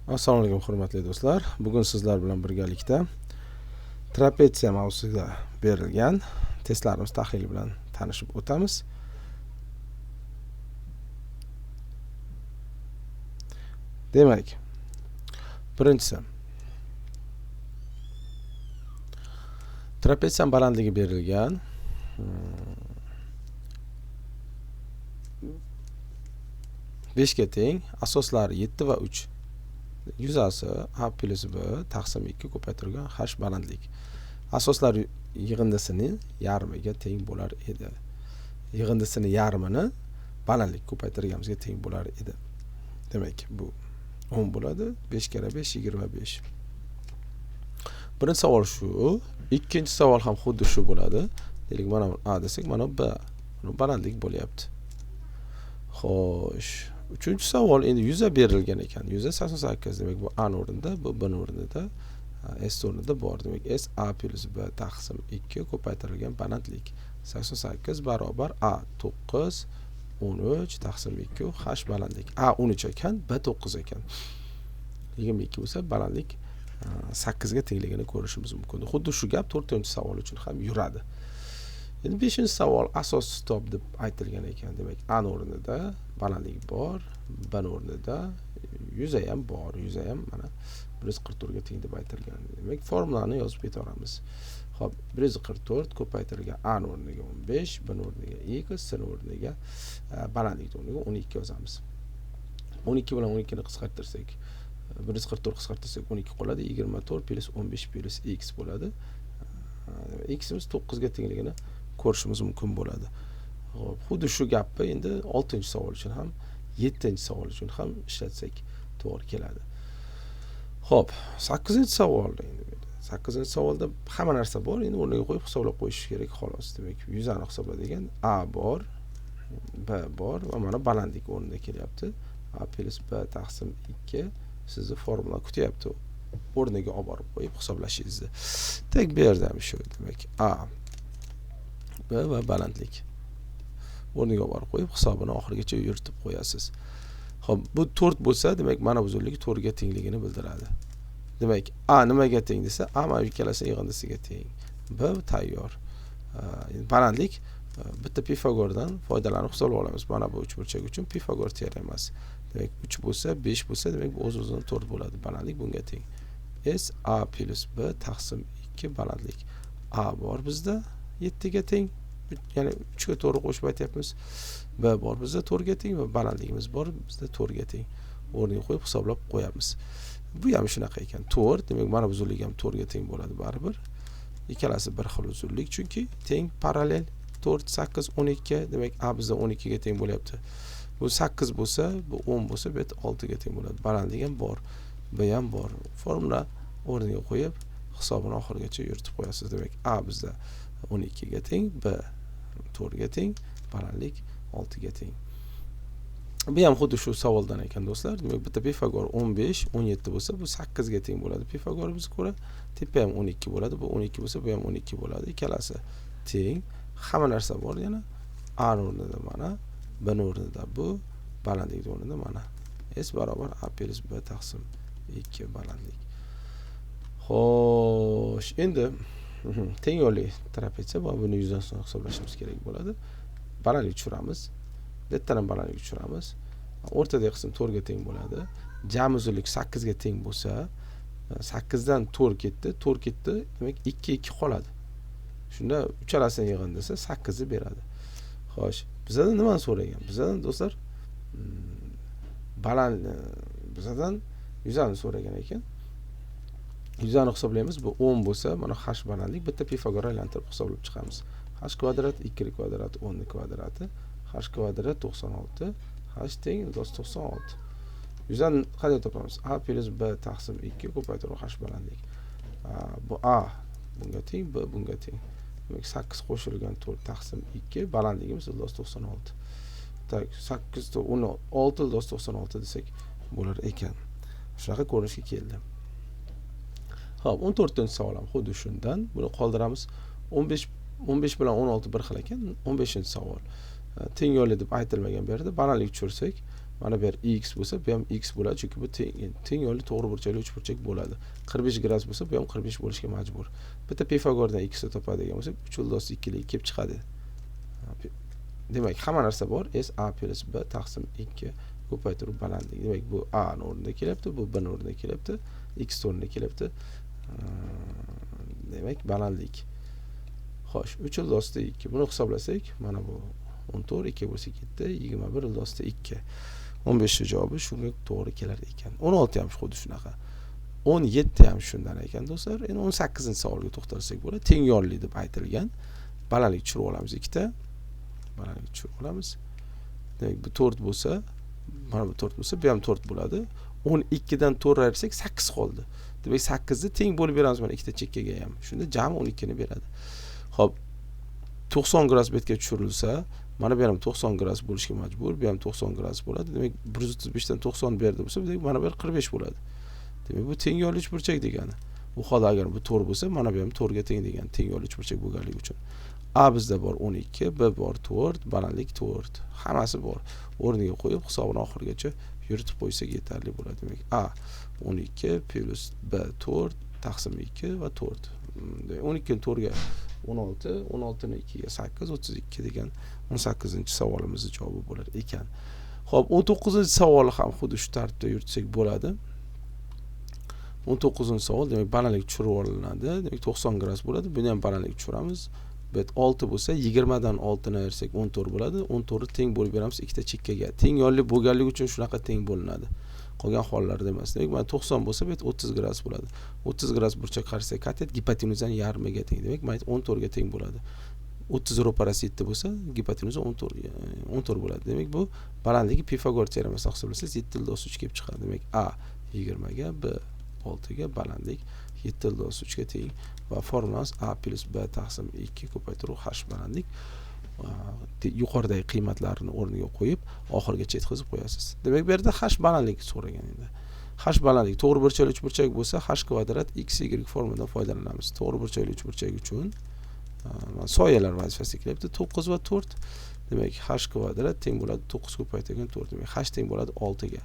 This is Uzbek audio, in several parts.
Assalomu alaykum hurmatli do'stlar. Bugun sizlar bilan birgalikda trapetsiya mavzusida berilgan testlarimiz tahlili bilan tanishib o'tamiz. Demak, birinchisi trapetsiyaning balandligi berilgan. 5 ga teng, asoslari 7 va 3. Yuzasi a plus b taqsim 2 ko'paytirilgan h balandlik. Asoslar yig'indisining yarmiga teng bo'lar edi. Yig'indisining yarmini balandlik ko'paytirganimizga teng bo'lar edi. Demak, bu 10 bo'ladi. 5 kara 5 25. Birinchi savol shu. Ikkinchi savol ham xuddi shu bo'ladi. Deylik, mana a desak, mana b. Buni balandlik bo'lyapti. Xo'sh, uchinchi savol endi yuza berilgan ekan. Yuza 88, demak bu a o'rnida, bu b o'rnida, s o'rnida bor. Demak, s a plus b taqsim 2 ko'paytirilgan balandlik 88 barobar a 9 13 taqsim 2 h balandlik. A 13 ekan, b 9 ekan. 22 bo'lsa balandlik 8 ga tengligini ko'rishimiz mumkin. Xuddi shu gap 4-savol uchun ham yuradi. Endi 5-savol asos top deb aytilgan ekan. Demak, a o'rnida balandlik bor, b o'rnida yuza ham bor. Yuza ham mana 144 ga teng deb aytilgan. Demak, formulani yozib ketaveramiz. Xo'p, 144 ko'paytirilgan a o'rniga 15, b o'rniga x, s o'rniga balandlik o'rniga 12 yozamiz. 12 bilan 12 ni qisqartirsak, 144 qisqartirsak 12 qoladi. 24 plus 15 plus x bo'ladi. X imiz 9 ga tengligini ko'rishimiz mumkin bo'ladi. Xo'p, xuddi shu gapni endi 6-savol uchun ham, 7-savol uchun ham ishlatsak to'g'ri keladi. Xo'p, 8-savol endi. 8-savolda hamma narsa bor, endi o'rniga qo'yib hisoblab qo'yish kerak xolos. Demak, yuzani hisoblaydigan a bor, b bor va mana balandlik o'rnida kelyapti. A plus b taqsim 2 sizni formula kutyapti. O'rniga olib borib qo'yib hisoblashingizni. Tek bu yerda ham shu, demak, a, b va balandlik o'rniga olib borib qo'yib hisobini oxirigacha yuritib qo'yasiz. Xo'p, bu 4 bo'lsa, demak, mana bu uzunlik 4 ga tengligini bildiradi. Demak, a nimaga teng desa, a mana ikkalasi yig'indisiga teng. B tayyor. Balandlik bitta Pifagordan foydalanib hisoblab olamiz. Mana bu uchburchak uchun Pifagor teoremasi. Demak, 3 bo'lsa, 5 bo'lsa, demak bu o'z-o'zidan 4 bo'ladi. Balandlik bunga teng. S a plus b taqsim 2 balandlik. A bor bizda 7 ga teng. Ya'ni 3 ga to'g'ri qo'shib aytyapmiz. B bor bizda 4 ga teng va balandligimiz bor bizda 4 ga teng. O'rniga qo'yib hisoblab qo'yamiz. Bu ham shunaqa ekan. 4, demak mana bu uzunlik ham 4 ga teng bo'ladi baribir. Ikkalasi bir xil uzunlik chunki teng parallel 4 8 12, demak a bizda 12 ga teng bo'lyapti. Bu 8 bo'lsa, bu 10 bo'lsa, bu 6 ga teng bo'ladi. Balandlik ham bor, b ham bor. Formula o'rniga qo'yib hisobini oxirigacha yuritib qo'yasiz. Demak, a bizda 12 ga teng, b 4 ga teng, balandlik 6 ga teng. Bu ham xuddi shu savoldan ekan do'stlar. Demak, bitta Pifagor 15, 17 bo'lsa, bu 8 ga teng bo'ladi. Pifagorimizga ko'ra tepa ham 12 bo'ladi, bu 12 bo'lsa, bu ham 12 bo'ladi. Ikkalasi teng. Hamma narsa bor yana. A o'rnida mana, b o'rnida bu, balandlik o'rnida mana. S barobar a plus b taqsim 2 balandlik. Xo'sh, endi teng yo'lli trapetsiya va buni yuzasidan hisoblashimiz kerak bo'ladi. Balandlik tushiramiz. Bu yerdan ham balandlik tushiramiz. O'rtadagi qism 4 ga teng bo'ladi. Jami uzunlik 8 ga teng bo'lsa, 8 dan 4 ketdi, 4 ketdi, demak 2 2 qoladi. Shunda uchalasini yig'indisi 8 ni beradi. Xo'sh, bizdan nimani so'ragan? Bizdan do'stlar, baland bizdan yuzani so'ragan ekan. Yuzani hisoblaymiz. Bu 10 bo'lsa, mana h balandlik bitta Pifagor aylantirib hisoblab chiqamiz. H kvadrat 2 kvadrat 10 kvadrati, h kvadrat 96, h teng 96. Yuzani qanday topamiz? A plus b taqsim 2 ko'paytirib h balandlik. Bu a bunga teng, b bunga teng. Demak, 8 qo'shilgan 4 taqsim 2 balandligimiz 96. Tak, 8 16 96 desak bo'lar ekan. Shunaqa ko'rinishga keldi. Xo'p, 14-savol ham xuddi shundan. Buni qoldiramiz. 15 bilan 16 bir xil ekan. 15-savol. Teng yo'lli deb aytilmagan bu yerda. Balandlik tushirsak, Mana bu yer x bo'lsa, bu ham x bo'ladi, chunki bu teng yo'lli to'g'ri burchakli uchburchak bo'ladi. 45 gradus bo'lsa, bu ham 45 bo'lishga majbur. Bitta Pifagordan x ni topadigan bo'lsak, 3,2 lik kelib chiqadi. Demak, hamma narsa bor. S A plus B taqsim 2 ko'paytirib balandlik. Demak, bu A ni o'rnida kelyapti, bu B ni o'rnida kelyapti, x o'rnida kelyapti. Demak, balandlik. Xo'sh, 3,2. Buni hisoblasak, mana bu 14, 2 bo'lsa 7, 21,2. 15 javobi shunga to'g'ri kelar ekan. 16 ham xuddi shunaqa. 17 ham shundan ekan do'stlar. Endi 18-savolga to'xtalsak bo'ladi. Teng yonli deb aytilgan. Balandlik tushirib olamiz ikkita. Balandlik tushirib olamiz. Demak, bu 4 bo'lsa, mana bu 4 bo'lsa, bu ham 4 bo'ladi. 12 dan 4 ayirsak 8 qoldi. Demak, 8 ni teng bo'lib beramiz mana ikkita chekkaga ham. Shunda jami 12 ni beradi. Xo'p, 90 gradus betga tushirilsa, mana bu ham 90 gradus bo'lishga majbur, bu ham 90 gradus bo'ladi. Demak, 135 dan 90 berdi bo'lsa, demak, mana bu yer 45 bo'ladi. Demak, bu teng yonli uchburchak degani. U holda agar bu 4 bo'lsa, mana bu ham 4 ga teng degani, teng yonli uchburchak bo'lganligi uchun. A bizda bor 12, B bor 4, balandlik 4. Hammasi bor. O'rniga qo'yib, hisobini oxirigacha yuritib qo'ysak yetarli bo'ladi. Demak, A 12 plus B 4 taqsim 2 va 4. 12 ni 4 ga 16, 16 ni 2 ga 8, 32 degan 18-savolimizning javobi bo'lar ekan. Xo'p, 19-savol ham xuddi shu tartibda yuritsak bo'ladi. 19-savol, demak, balandlik tushirib olinadi. Demak, 90 gradus bo'ladi. Buni ham balandlik tushiramiz. Bu 6 bo'lsa, 20 dan 6 ni ayirsak 14 bo'ladi. 14 ni teng bo'lib beramiz ikkita chekkaga. Teng yonli bo'lganligi uchun shunaqa teng bo'linadi. Qolgan hollarda emas. Demak, mana 90 bo'lsa, bu 30 gradus bo'ladi. 30 gradus burchak qarshisidagi katet gipotenuzaning yarmiga teng. Demak, mana 14 ga teng bo'ladi. 30 ro'parasi 7 bo'lsa, gipotenuza 14 bo'ladi. Demak, bu balandligi Pifagor teoremasidan hisoblasangiz 7,3 kelib chiqadi. Demak, A 20 ga, B 6 ga, balandlik 7,3 ga teng va formulamiz A plus B taqsim 2 ko'paytiruv h balandlik. Yuqoridagi qiymatlarni o'rniga qo'yib, oxirigacha yetkazib qo'yasiz. Demak, bu yerda h balandlik so'ragan endi. H balandlik to'g'ri burchakli uchburchak bo'lsa, h kvadrat x y formulidan foydalanamiz. To'g'ri burchakli uchburchak uchun soyalar vazifasi kelyapti. 9 va 4. Demak, h kvadrat teng bo'ladi 9 ko'paytirilgan 4. Demak, h teng bo'ladi 6 ga.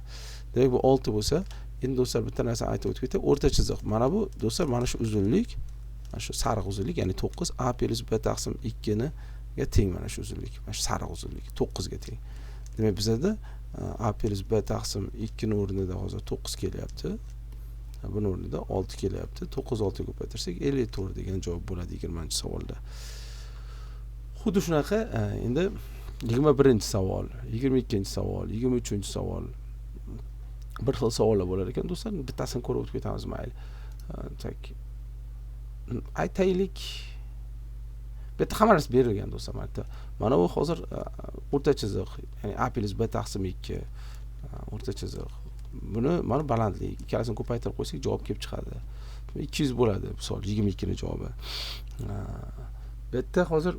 Demak, bu 6 bo'lsa, endi do'stlar bitta narsani aytib o'tib ketay. O'rta chiziq. Mana bu do'stlar, mana shu uzunlik, mana shu sariq uzunlik, ya'ni 9 a plus b taqsim 2 ni ga teng mana shu uzunlik, mana shu sariq uzunlik 9 ga teng. Demak, bizada a plus b taqsim 2 ni o'rnida hozir 9 kelyapti. Buni o'rnida 6 kelyapti. 9 6 ga ko'paytirsak 54 degan javob bo'ladi 20-savolda. Xuddi shunaqa endi 21-savol, 22-savol, 23-savol bir xil savollar bo'lar ekan do'stlar. Bittasini ko'rib o'tib ketamiz mayli. Tak. Aytaylik, bu yerda hamma narsa berilgan do'stlar. Mana bu hozir o'rta chiziq, ya'ni a plus b taqsim 2 o'rta chiziq. Buni mana balandlik ikkalasini ko'paytirib qo'ysak javob kelib chiqadi. 200 bo'ladi, misol 22 ni javobi. Bu yerda hozir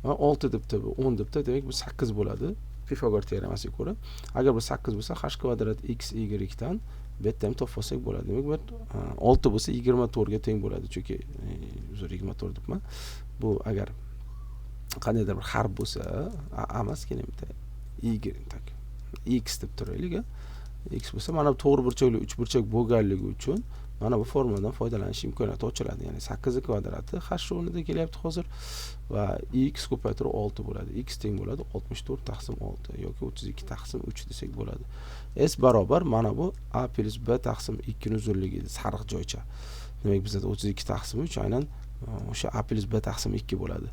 mana 6 debdi, bu 10 debdi, demak bu 8 bo'ladi. Pifagor teoremasiga ko'ra, agar bu 8 bo'lsa, h kvadrat x y dan bu yerda ham topib olsak bo'ladi. Demak, bu 6 bo'lsa 24 ga teng bo'ladi, chunki uzr 24 debman. Bu agar qandaydir bir harf bo'lsa, a emas, keling bitta y tak x deb turaylik, x bo'lsa, mana bu to'g'ri burchakli uchburchak bo'lganligi uchun mana bu formuladan foydalanish imkoniyati ochiladi. Ya'ni 8 kvadrati h o'rnida kelyapti hozir va x ko'paytirib 6 bo'ladi. X teng bo'ladi 64 taqsim 6 yoki 32 taqsim 3 desak bo'ladi. S barobar mana bu a plus b taqsim 2 ning uzunligi sariq joycha. Demak, bizda 32 taqsim 3 aynan o'sha a plus b taqsim 2 bo'ladi.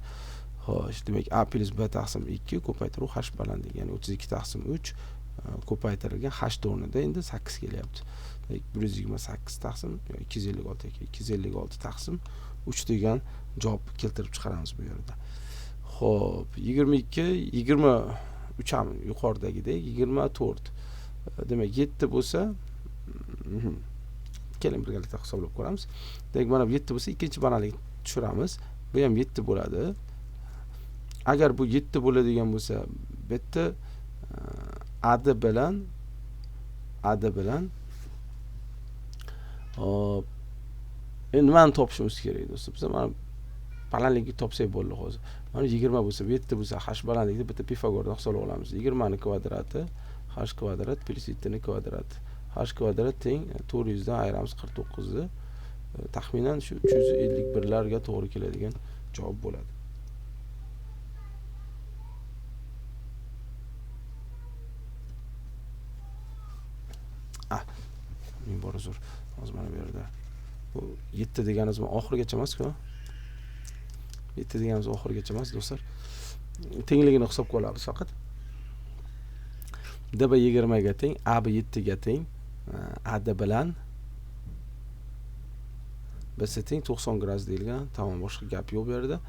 Xo'sh, demak a plus b taqsim 2 ko'paytiruv h balandligi, ya'ni 32 taqsim 3 ko'paytirilgan h o'rnida endi 8 kelyapti. 128 taqsim 256 ekan, 256 taqsim 3 degan javob keltirib chiqaramiz bu yerda. Xo'p, 22, 23 ham yuqoridagidek, 24. Demak, 7 bo'lsa, keling birgalikda hisoblab ko'ramiz. Demak, mana bu 7 bo'lsa, ikkinchi balandlik tushiramiz. Bu ham 7 bo'ladi. Agar bu 7 bo'ladigan bo'lsa, bu yerda AD bilan hop, endi nimani topishimiz kerak do'stlar? Biz mana balandlikni topsak bo'ldi hozir. Mana 20 bo'lsa, 7 bo'lsa, h balandlikni bitta Pifagordan hisoblab olamiz. 20 ni kvadrati h h kvadrat plyus 7 ni kvadrat. H kvadrat teng 400 dan ayiramiz 49 ni. Taxminan shu 351 larga to'g'ri keladigan javob bo'ladi. Ming bor uzr. Hozir mana bu yerda bu 7 deganimiz oxirigacha emas-ku. 7 deganimiz oxirigacha emas, do'stlar. Tengligini hisobga olamiz faqat. DB 20 ga teng, AB 7 ga teng, AD bilan BC teng 90 gradus deyilgan. Tamom, boshqa gap yo'q bu yerda.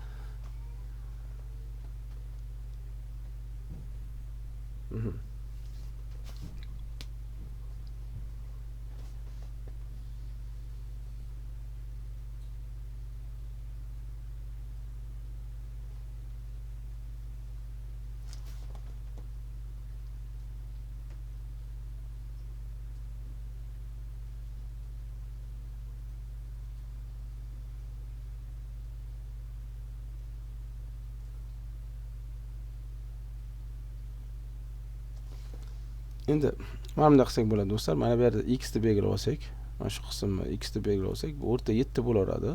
Endi mana bunday qilsak bo'ladi do'stlar. Mana bu yerda x deb belgilab olsak, mana shu qismni x deb belgilab olsak, bu o'rta 7 bo'laveradi.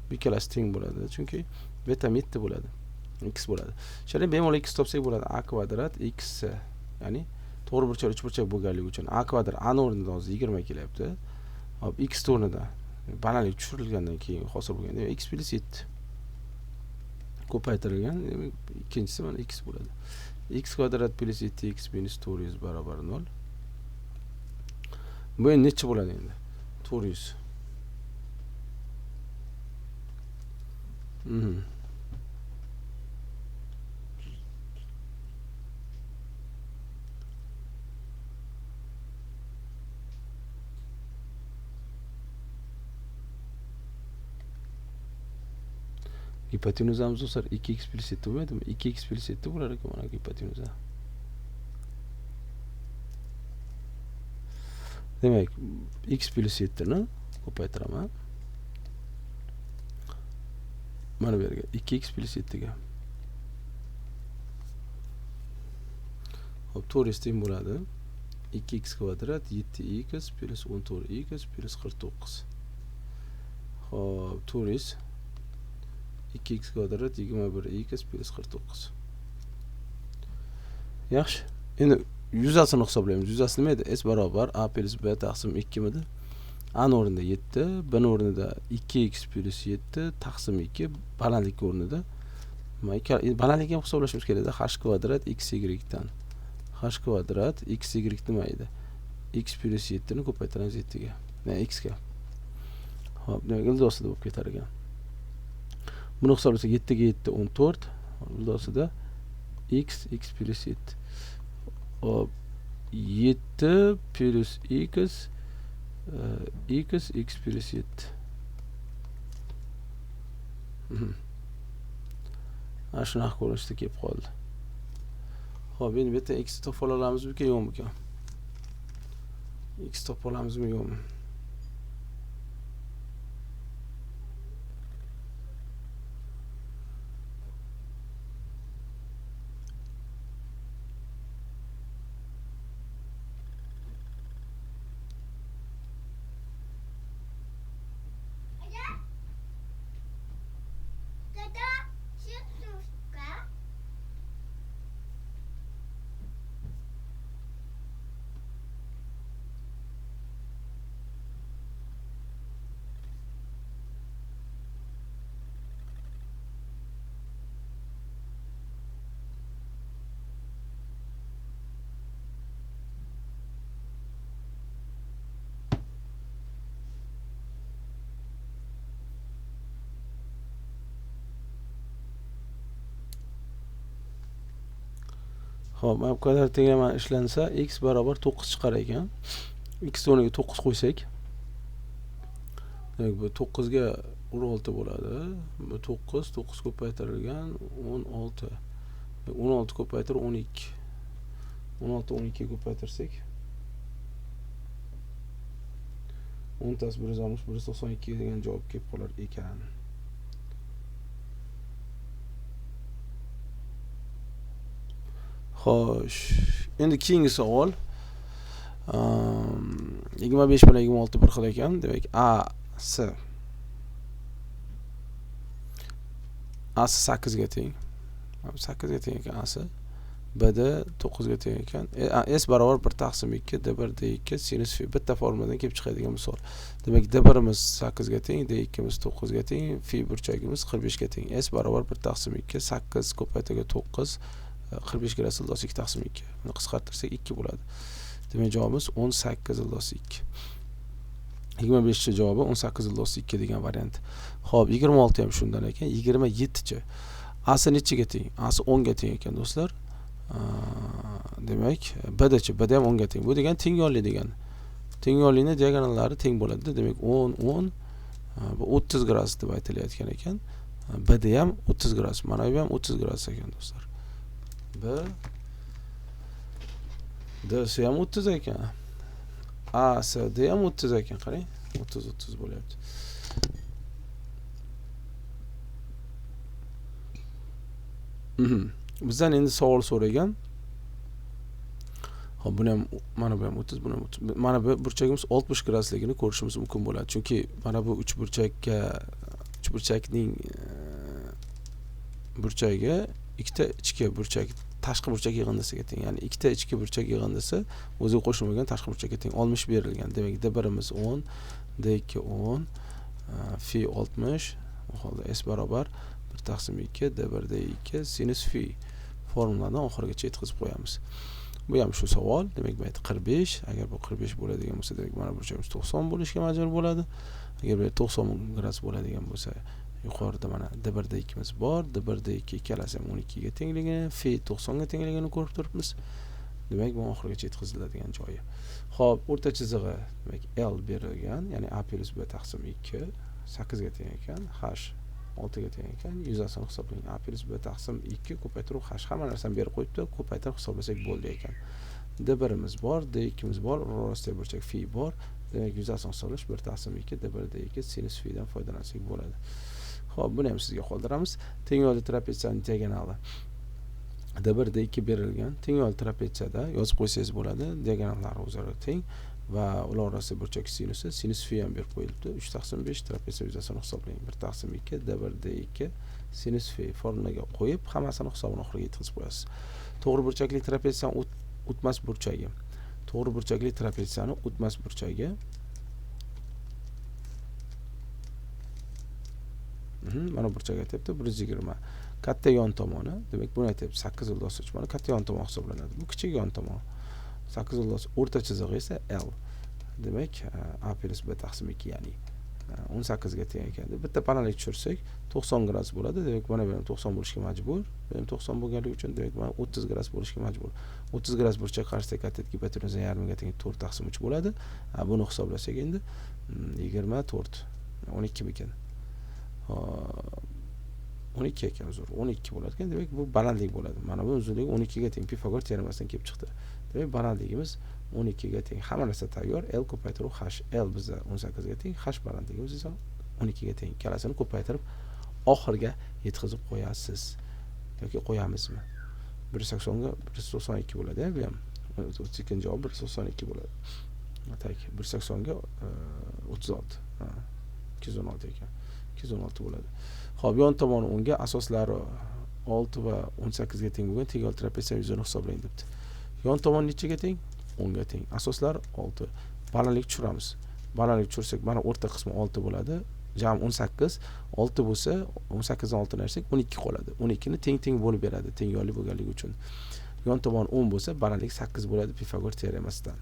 Bu ikkalasi teng bo'ladi, chunki bu yerda ham 7 bo'ladi. X bo'ladi. Shunday bemalol x topsak bo'ladi. A kvadrat x, ya'ni to'g'ri burchak uchburchak bo'lganligi uchun a kvadrat a o'rnida hozir 20 kelyapti. Hop, x o'rnida balandlik tushirilgandan keyin hosil bo'lgan, demak x plyus 7 ko'paytirilgan, demak ikkinchisi mana x bo'ladi. X kvadrat plyus 7x minus 400 barobar 0. Bu endi necha bo'ladi endi? 400. Gipotenuzamiz do'stlar 2x plyus 7 bo'lmaydimi? 2x plyus 7 bo'lar ekan mana gipotenuza. Demak, x plyus 7 ni ko'paytiraman. Mana bu yerga 2x plyus 7 ga. Xo'p, 400 teng bo'ladi. 2x kvadrat 7x plyus 14x plyus 49. Xo'p, 400 2x kvadrat 21x plyus 49. Yaxshi. Endi yuzasini hisoblaymiz. Yuzasi nima edi? S barobar a plyus b taqsim 2 midi? A o'rnida 7, b o'rnida 2x plyus 7 taqsim 2, balandlik o'rnida balandlikni ham hisoblashimiz kerak edi. H kvadrat x y dan. H kvadrat x y nima edi? X plyus 7 ni ko'paytiramiz 7 ga. Ya'ni x ga. Xo'p, demak ildiz ostida bo'lib ketar ekan. Buni hisoblasak 7 ga 7 14, ildiz ostida x x plyus 7. Hop, 7 plyus x x x plyus 7. Ana shunaqa ko'rinishda kelib qoldi. Xo'p, endi bu yerda x topib olamizmi yo'qmi? X topib olamizmi yo'qmi? Xo'p, mana bu kvadrat tenglama ishlansa x barobar 9 chiqar ekan. X o'rniga 9 qo'ysak, demak bu 9 ga 16 bo'ladi. Bu 9, 9 ko'paytirilgan 16. 16 ko'paytirib 12. 16 12 ko'paytirsak 10 tasi 160 192 degan javob kelib qolar ekan. Xo'sh, endi keyingi savol. 25 bilan 26 bir xil ekan. Demak, A S 8 ga teng. 8 ga teng ekan A S. B D 9 ga teng ekan. S barobar 1 taqsim 2 D1 D2 sinus fi. Bitta formuladan kelib chiqadigan misol. Demak, D1imiz 8 ga teng, D2imiz 9 ga teng, fi burchagimiz 45 ga teng. S barobar 1 taqsim 2 8 ko'paytirga 9 45 gradus ildoz 2 taqsim 2. Buni qisqartirsak 2 bo'ladi. Demak, javobimiz 18 ildoz 2. 25 javobi 18 ildoz 2 degan variant. Xo'p, 26 ham shundan ekan. 27-chi. A si nechiga teng? A si 10 ga teng ekan do'stlar. Demak, B-dachi, B da ham 10 ga teng. Bu degan teng yonli degani. Teng yonlining diagonallari teng bo'ladi. Demak, 10 10 bu 30 gradus deb aytilayotgan ekan. B da ham 30 gradus. Mana bu ham 30 gradus ekan do'stlar. B D si ham 30 ekan. A S D ham 30 ekan, qarang. 30 30 bo'lyapti. Bizdan endi savol so'ragan. Xo'p, buni ham, mana bu ham 30, buni ham 30. Mana bu burchagimiz 60 gradusligini ko'rishimiz mumkin bo'ladi. Chunki mana bu uchburchakning burchagi ikkita ichki burchak, tashqi burchak yig'indisiga teng. Ya'ni ikkita ichki burchak yig'indisi o'ziga qo'shilmagan tashqi burchakka teng. 60 berilgan. Demak, D1imiz 10, D2 10, fi 60. Bu holda S barobar 1 taqsim 2 D1 D2 sinus fi formuladan oxirigacha yetkazib qo'yamiz. Bu ham shu savol. Demak, bu yerda 45. Agar bu 45 bo'ladigan bo'lsa, demak mana burchagimiz 90 bo'lishga majbur bo'ladi. Agar bu 90 gradus bo'ladigan bo'lsa, yuqorida mana D1 D2imiz bor. D1 D2 ikkalasi ham 12 ga tengligini, fi 90 ga tengligini ko'rib turibmiz. Demak, bu oxirigacha yetkaziladigan joyi. Xo'p, o'rta chizig'i, demak L berilgan, ya'ni A plus B taqsim 2 8 ga teng ekan, H 6 ga teng ekan. Yuzasini hisoblang. A plus B taqsim 2 ko'paytirib H, hamma narsani berib qo'yibdi, ko'paytirib hisoblasak bo'ldi ekan. D1imiz bor, D2imiz bor, rostga burchak fi bor. Demak, yuzasini hisoblash 1 taqsim 2 D1 D2 sinus fi dan foydalansak bo'ladi. Xo'p, buni ham sizga qoldiramiz. Teng yo'lli trapetsiyaning diagonali D1 D2 berilgan. Teng yo'lli trapetsiyada yozib qo'ysangiz bo'ladi. Diagonallari o'zaro teng va ular orasida burchak sinusi, sinus fi ham berib qo'yilibdi. 3 taqsim 5 trapetsiya yuzasini hisoblang. 1 taqsim 2 D1 D2 sinus fi formulaga qo'yib, hammasini hisobini oxiriga yetkazib qo'yasiz. To'g'ri burchakli trapetsiyaning o'tmas burchagi. To'g'ri burchakli trapetsiyaning o'tmas burchagi. Mana burchak aytyapti 120. Katta yon tomoni, demak buni aytyapti 8 ildoz 3. Mana katta yon tomon hisoblanadi. Bu kichik yon tomon. 8 ildoz o'rta chizig'i esa L. Demak, A plus B taqsim 2, ya'ni 18 ga teng ekan. Bitta parallel tushirsak 90 gradus bo'ladi. Demak, mana bu ham 90 bo'lishga majbur. Bu ham 90 bo'lganligi uchun demak mana 30 gradus bo'lishga majbur. 30 gradus burchak qarshisidagi katet gipotenuza yarmiga teng 4 taqsim 3 bo'ladi. Buni hisoblasak endi 24 12 ekan. 12 ekan, uzr, 12 bo'ladi ekan. Demak, bu balandlik bo'ladi. Mana bu uzunligi 12 ga teng. Pifagor teoremasidan kelib chiqdi. Demak, balandligimiz 12 ga teng. Hamma narsa tayyor. L ko'paytirib H. L bizda 18 ga teng, H balandligimiz esa 12 ga teng. Ikkalasini ko'paytirib oxiriga yetkazib qo'yasiz. Yoki qo'yamizmi? 180 ga 192 bo'ladi, bu ham. 32-javob 192 bo'ladi. Tak, 180 ga 36. Ha, 216 ekan. 216 bo'ladi. Xo'p, yon tomoni 10 ga, asoslari 6 va 18 ga teng bo'lgan teng trapetsiya yuzini hisoblang debdi. Yon tomon nechaga teng? 10 ga teng. Asoslar 6. Balandlik tushiramiz. Balandlik tushirsak, mana o'rta qismi 6 bo'ladi. Jam 18, 6 bo'lsa, 18 dan 6 ni ayirsak 12 qoladi. 12 ni teng-teng bo'lib beradi, teng yonli bo'lganligi uchun. Yon tomon 10 bo'lsa, balandlik 8 bo'ladi Pifagor teoremasidan.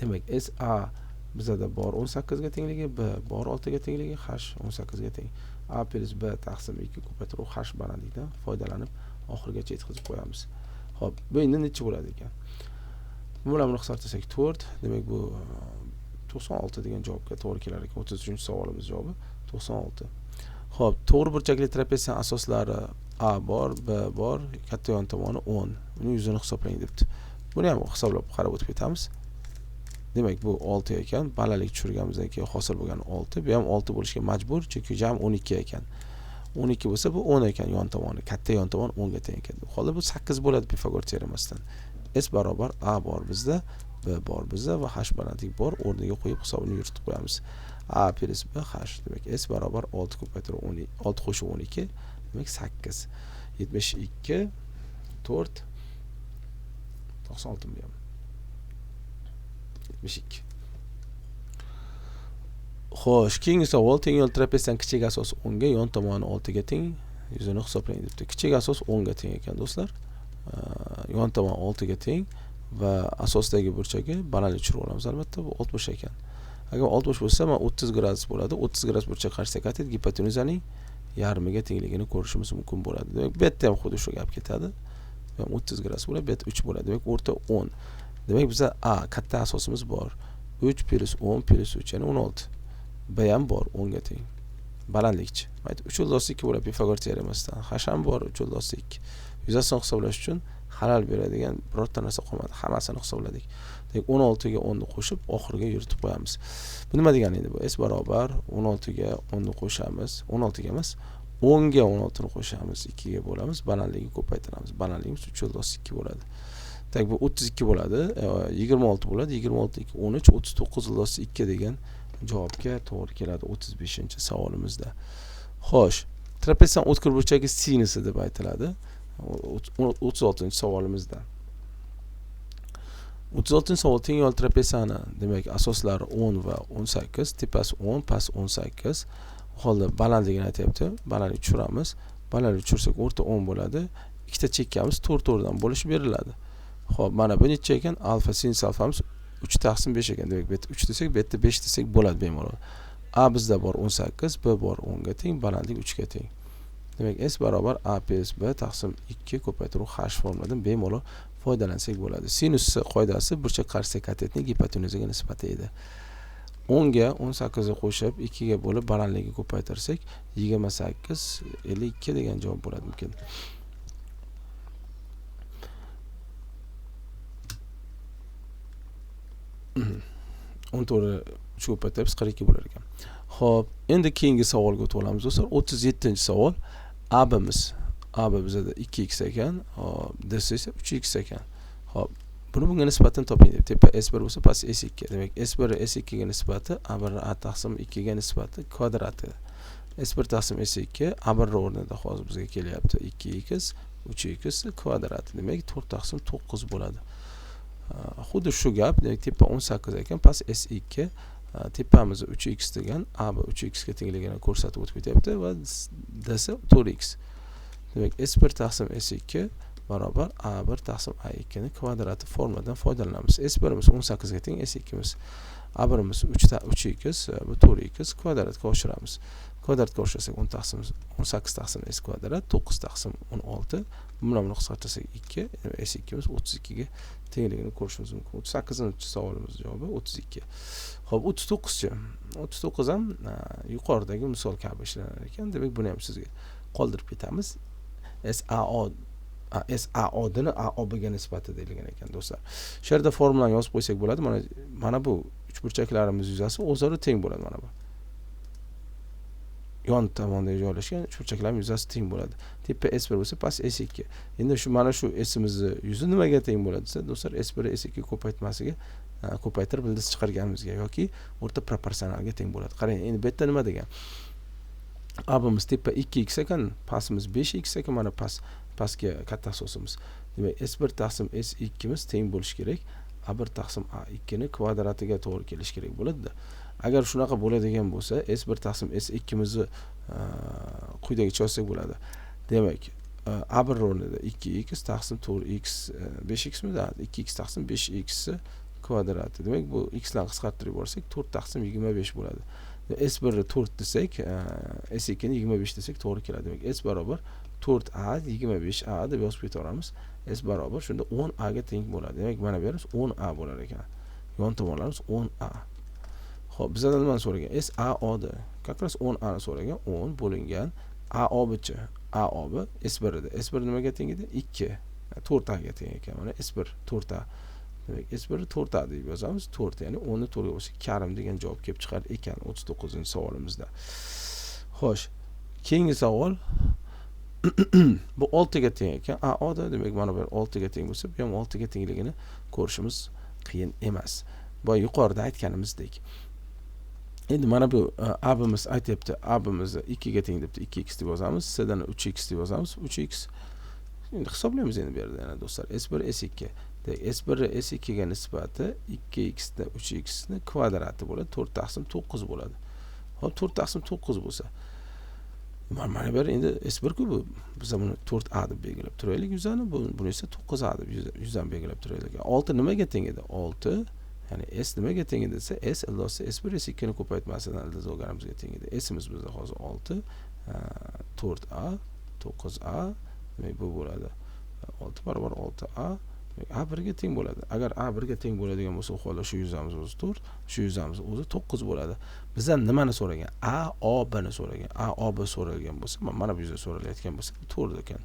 Demak, SA bizada bor 18 ga tengligi, B bor 6 ga tengligi, H 18 ga teng. A plus B taqsim 2 ko'paytirib H balandlikdan foydalanib oxirigacha yetkazib qo'yamiz. Xo'p, bu endi necha bo'ladi ekan? Bu bilan buni hisoblasak 4, demak bu 96 degan javobga to'g'ri kelar ekan. 33-savolimiz javobi 96. Xo'p, to'g'ri burchakli trapetsiyaning asoslari A bor, B bor, katta yon tomoni 10. Buning yuzini hisoblang debdi. Buni ham hisoblab qarab o'tib ketamiz. Demak, bu 6 ekan. Balandlik tushirganimizdan keyin hosil bo'lgan 6. Bu ham 6 bo'lishga majbur, chunki jam 12 ekan. 12 bo'lsa, bu 10 ekan yon tomoni. Katta yon tomon 10 ga teng ekan. Bu holda bu 8 bo'ladi Pifagor teoremasidan. S barobar A bor bizda, B bor bizda va H balandlik bor. O'rniga qo'yib hisobini yuritib qo'yamiz. A plus B H. Demak, S barobar 6 ko'paytirib 12, 6 qo'shib 12, demak 8. 72 4 96 bu ham. 72. Xo'sh, keyingi savol teng yo'l trapetsiyaning kichik asosi 10 ga, yon tomoni 6 ga teng, yuzini hisoblang debdi. Kichik asos 10 ga teng ekan do'stlar. Yon tomon 6 ga teng va asosdagi burchagi balandlik tushirib olamiz albatta, bu 60 ekan. Agar 60 bo'lsa, mana 30 gradus bo'ladi. 30 gradus burchak qarshisida katet gipotenuzaning yarmiga tengligini ko'rishimiz mumkin bo'ladi. Demak, bu yerda ham xuddi shu gap ketadi. Bu ham 30 gradus bo'ladi, bu yerda 3 bo'ladi. Demak, o'rta 10. Demak, bizda A katta asosimiz bor. 3 plus 10 plus 3, ya'ni 16. B ham bor 10 ga teng. Balandlikchi. 3 yo'ldoshli 2 bo'ladi Pifagor teoremasidan. H ham bor 3 yo'ldoshli 2. Yuzasini hisoblash uchun xalal beradigan birorta narsa qolmadi. Hammasini hisobladik. Demak, 16 ga 10 ni qo'shib oxiriga yuritib qo'yamiz. Bu nima degani endi bu? S barobar 16 ga 10 ni qo'shamiz. 16 ga emas, 10 ga 16 ni qo'shamiz, 2 ga bo'lamiz, balandligini ko'paytiramiz. Balandligimiz 3 yo'ldoshli 2 bo'ladi. Demak, bu 32 bo'ladi, 26 bo'ladi, 26 2 13, 39 yo'ldoshli 2 degan javobga to'g'ri keladi 35-savolimizda. Xo'sh, trapetsiyaning o'tkir burchagi sinusi deb aytiladi. 36-savolimizda. 36-savol teng yo'l trapetsiyani, demak, asoslari 10 va 18, tepasi 10, past 18. U holda balandligini aytyapti. Balandlik tushiramiz. Balandlik tushirsak o'rta 10 bo'ladi. Ikkita chekkamiz 4 to'rtdan bo'lishi beriladi. Xo'p, mana bu necha ekan? Alfa sinus alfamiz 3 taqsim 5 ekan. Demak, bu yerda 3 desak, bu yerda 5 desak bo'ladi bemalol. A bizda bor 18, B bor 10 ga teng, balandlik 3 ga teng. Demak, S barobar A plus B taqsim 2 ko'paytiruv H formuladan bemalol foydalansak bo'ladi. Sinus qoidasi burchak qarshisida katetning gipotenuzaga nisbati edi. 10 ga 18 ni qo'shib 2 ga bo'lib balandligini ko'paytirsak 28 52 degan javob bo'ladi mumkin. O'n to'rt uch ko'paytirib 42 bo'lar ekan. Xo'p, endi keyingi savolga o'tib olamiz do'stlar. 37-savol. ABimiz. AB bizada 2x ekan, hop, DC esa 3x ekan. Hop, buni bunga nisbatan toping deb. Tepa S1 bo'lsa, past S2. Demak, S1 S2 ga nisbati A1 A taqsim 2 ga nisbati kvadrati. S1 taqsim S2 A1 o'rnida hozir bizga kelyapti 2x 3x kvadrati. Demak, 4 taqsim 9 bo'ladi. Xuddi shu gap, demak, tepa 18 ekan, past S2 tepamiz 3x degan AB 3x ga tengligini ko'rsatib o'tib ketyapti va DC 4x. Demak, S1 taqsim S2 barobar A1 taqsim A2 ni kvadrati formuladan foydalanamiz. S1imiz 18 ga teng, S2imiz A1imiz 3x, bu 4x kvadratga oshiramiz. Kvadratga oshirsak 18 taqsim S kvadrat 9 taqsim 16. Bundan buni qisqartirsak 2, S2imiz 32 ga tengligini ko'rishimiz mumkin. 38-savolimiz javobi 32. Xo'p, 39-chi. 39 ham yuqoridagi misol kabi ishlanar ekan. Demak, buni ham sizga qoldirib ketamiz. SAO dini AOB ga nisbati deyilgan ekan do'stlar. Shu yerda formulani yozib qo'ysak bo'ladi. Mana bu uchburchaklarimiz yuzasi o'zaro teng bo'ladi mana bu. Yon tomonda joylashgan uchburchaklarning yuzasi teng bo'ladi. Tepa S1 bo'lsa, past S2. Endi shu mana shu S'imizni yuzi nimaga teng bo'ladi desa, do'stlar, S1 S2 ko'paytmasiga ko'paytirib ildiz chiqarganimizga yoki o'rta proporsionalga teng bo'ladi. Qarang, endi bu yerda nima degan? Abimiz tepa 2x ekan, pastimiz 5x ekan, mana pastga katta asosimiz. Demak, S1 taqsim S2imiz teng bo'lishi kerak. A1 taqsim A2 ni kvadratiga to'g'ri kelishi kerak bo'ladi-da. Agar shunaqa bo'ladigan bo'lsa, S1 taqsim S2imizni quyidagicha yozsak bo'ladi. Demak, A1 o'rnida 2x taqsim 4x 5x midi? 2x taqsim 5x kvadrati. Demak, bu x larni qisqartirib yuborsak 4 taqsim 25 bo'ladi. S1 ni 4 desak, S2 ni 25 desak to'g'ri keladi. Demak, S barobar 4a 25a deb yozib ketaveramiz. S barobar shunda 10a ga teng bo'ladi. Demak, mana bu yerimiz 10a bo'lar ekan. Yon tomonlarimiz 10a. Xo'p, bizdan nimani so'ragan? SAO da. Как раз 10a ni so'ragan. 10 bo'lingan AOB-chi. AOB S1 edi. S1 nimaga teng edi? 2. 4a ga teng ekan. Mana S1 4a. Demak, S1 4a deb yozamiz. 4, ya'ni 10 ni 4 ga bo'lsak, yarim degan javob kelib chiqar ekan 39-savolimizda. Xo'sh, Keyingi savol bu 6 ga teng ekan. A O da, demak mana bu 6 ga teng bo'lsa, bu ham 6 ga tengligini ko'rishimiz qiyin emas. Boya yuqorida aytganimizdek. Endi mana bu Abimiz aytyapti, Abimizni 2 ga teng debdi, 2x deb yozamiz, C dan 3x deb yozamiz, 3x. Endi hisoblaymiz endi bu yerda yana do'stlar. S1 S2. Demak, S1 S2 ga nisbati 2x da 3x ni kvadrati bo'ladi, 4 taqsim 9 bo'ladi. Xo'p, 4 taqsim 9 bo'lsa, mana bu yer endi S1 ku bu. Biz buni 4a deb belgilab turaylik yuzani, buni esa 9a deb yuzani belgilab turaylik. 6 nimaga teng edi? 6, ya'ni S nimaga teng edi desa, S ildosi S1 S2 ni ko'paytmasidan ildiz olganimizga teng edi. S'imiz bizda hozir 6, 4a, 9a, demak bu bo'ladi. 6 barobar 6a, demak A 1 ga teng bo'ladi. Agar A 1 ga teng bo'ladigan bo'lsa, u holda shu yuzamiz o'zi 4, shu yuzamiz o'zi 9 bo'ladi. Bizdan nimani so'ragan? A, O, B ni so'ragan. A, O, B so'ralgan bo'lsa, mana bu yuza so'ralayotgan bo'lsa, 4 ekan.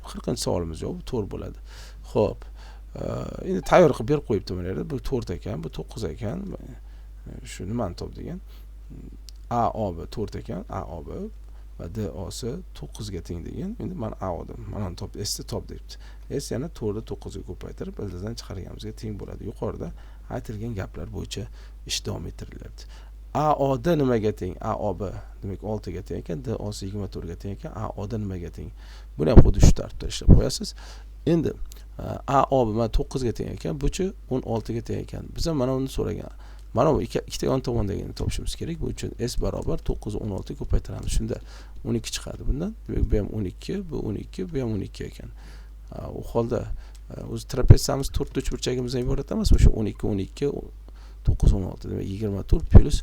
40-savolimiz javobi 4 bo'ladi. Xo'p, endi tayyor qilib berib qo'yibdi mana yerda. Bu 4 ekan, bu 9 ekan. Shu nimani top degan? A, O, B 4 ekan, A, O, B va D O si 9 ga teng degan. Endi mana A O deb, mana top, S ni top debdi. S yana 4 ni 9 ga ko'paytirib, ildizdan chiqarganimizga teng bo'ladi. Yuqorida aytilgan gaplar bo'yicha ish davom ettirilyapti. A O D nimaga teng? A O B demak 6 ga teng ekan, D O si 24 ga teng ekan. A O D nimaga teng? Buni ham xuddi shu tartibda ishlab qo'yasiz. Endi A O B mana 9 ga teng ekan, buchi 16 ga teng ekan. Biz ham mana uni so'ragan. Mana bu ikkita yon tomondagini topishimiz kerak. Bu uchun S barobar 9 16 ga ko'paytiramiz. Shunda 12 chiqadi bundan. Demak, bu ham 12, bu 12, bu ham 12 ekan. U holda o'zi trapetsiyamiz 4 uchburchagimizdan iborat emas, o'sha 12 12 9 16, demak 24 plus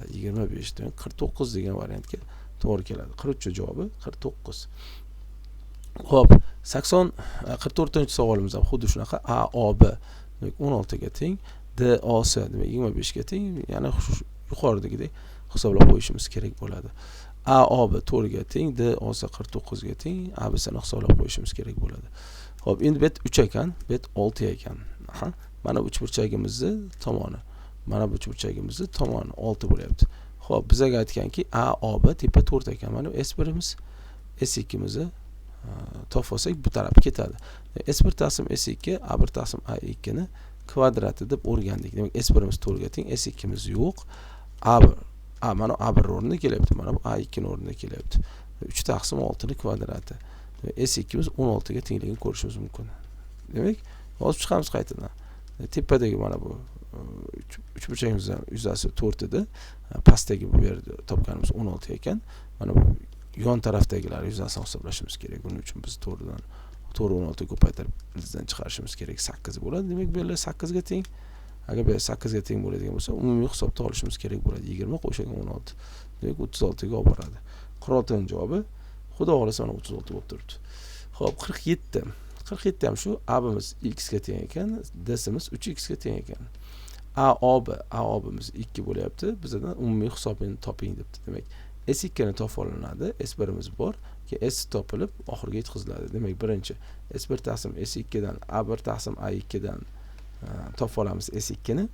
25, demak 49 degan variantga to'g'ri keladi. 43 javobi 49. Xo'p, 44-savolimiz ham xuddi shunaqa. A O B demak 16 ga teng, D O S demak 25 ga teng, yana yuqoridagidek hisoblab qo'yishimiz kerak bo'ladi. A O B 4 ga teng, D O S 49 ga teng, A B S ni hisoblab qo'yishimiz kerak bo'ladi. Xo'p, endi bet 3 ekan, bet 6 ekan. Aha, mana bu uchburchagimizni tomoni. Mana bu uchburchagimizni tomoni 6 bo'lyapti. Xo'p, bizga aytganki A O B tepa 4 ekan. Mana S1imiz, S2imizni topib olsak bu taraf ketadi. S1 taqsim S2 A1 taqsim A2 ni kvadrati deb o'rgandik. Demak, S1imiz 4 ga teng, S2imiz yo'q. A1, A mana A1 o'rnida kelyapti, mana bu A2 ni o'rnida kelyapti. 3 taqsim 6 ni kvadrati. Demak, S2imiz 16 ga tengligini ko'rishimiz mumkin. Demak, yozib chiqamiz qaytadan. Tepadagi mana bu uchburchagimizning yuzasi 4 edi. Pastdagi bu yerda topganimiz 16 ekan. Mana bu yon tarafdagilar yuzasini hisoblashimiz kerak. Buning uchun biz 4dan 4 16 ko'paytirib ildizdan chiqarishimiz kerak. 8 bo'ladi. Demak, bu yerlar 8 ga teng. Agar bu 8 ga teng bo'ladigan bo'lsa, umumiy hisobda olishimiz kerak bo'ladi. 20 qo'shilgan 16. Demak, 36 ga olib boradi. 46 javobi Xudo xohlasa mana 36 bo'lib turibdi. Xo'p, 47. 47 ham shu Abimiz x ga teng ekan, D'simiz 3x ga teng ekan. A O B, A O B'miz 2 bo'lyapti. Bizdan umumiy hisobini toping debdi. Demak, S2 ni topib olinadi. S1imiz bor. Keyin S topilib oxiriga yetkaziladi. Demak, birinchi S1 taqsim S2 dan A1 taqsim A2 dan topib olamiz S2 ni.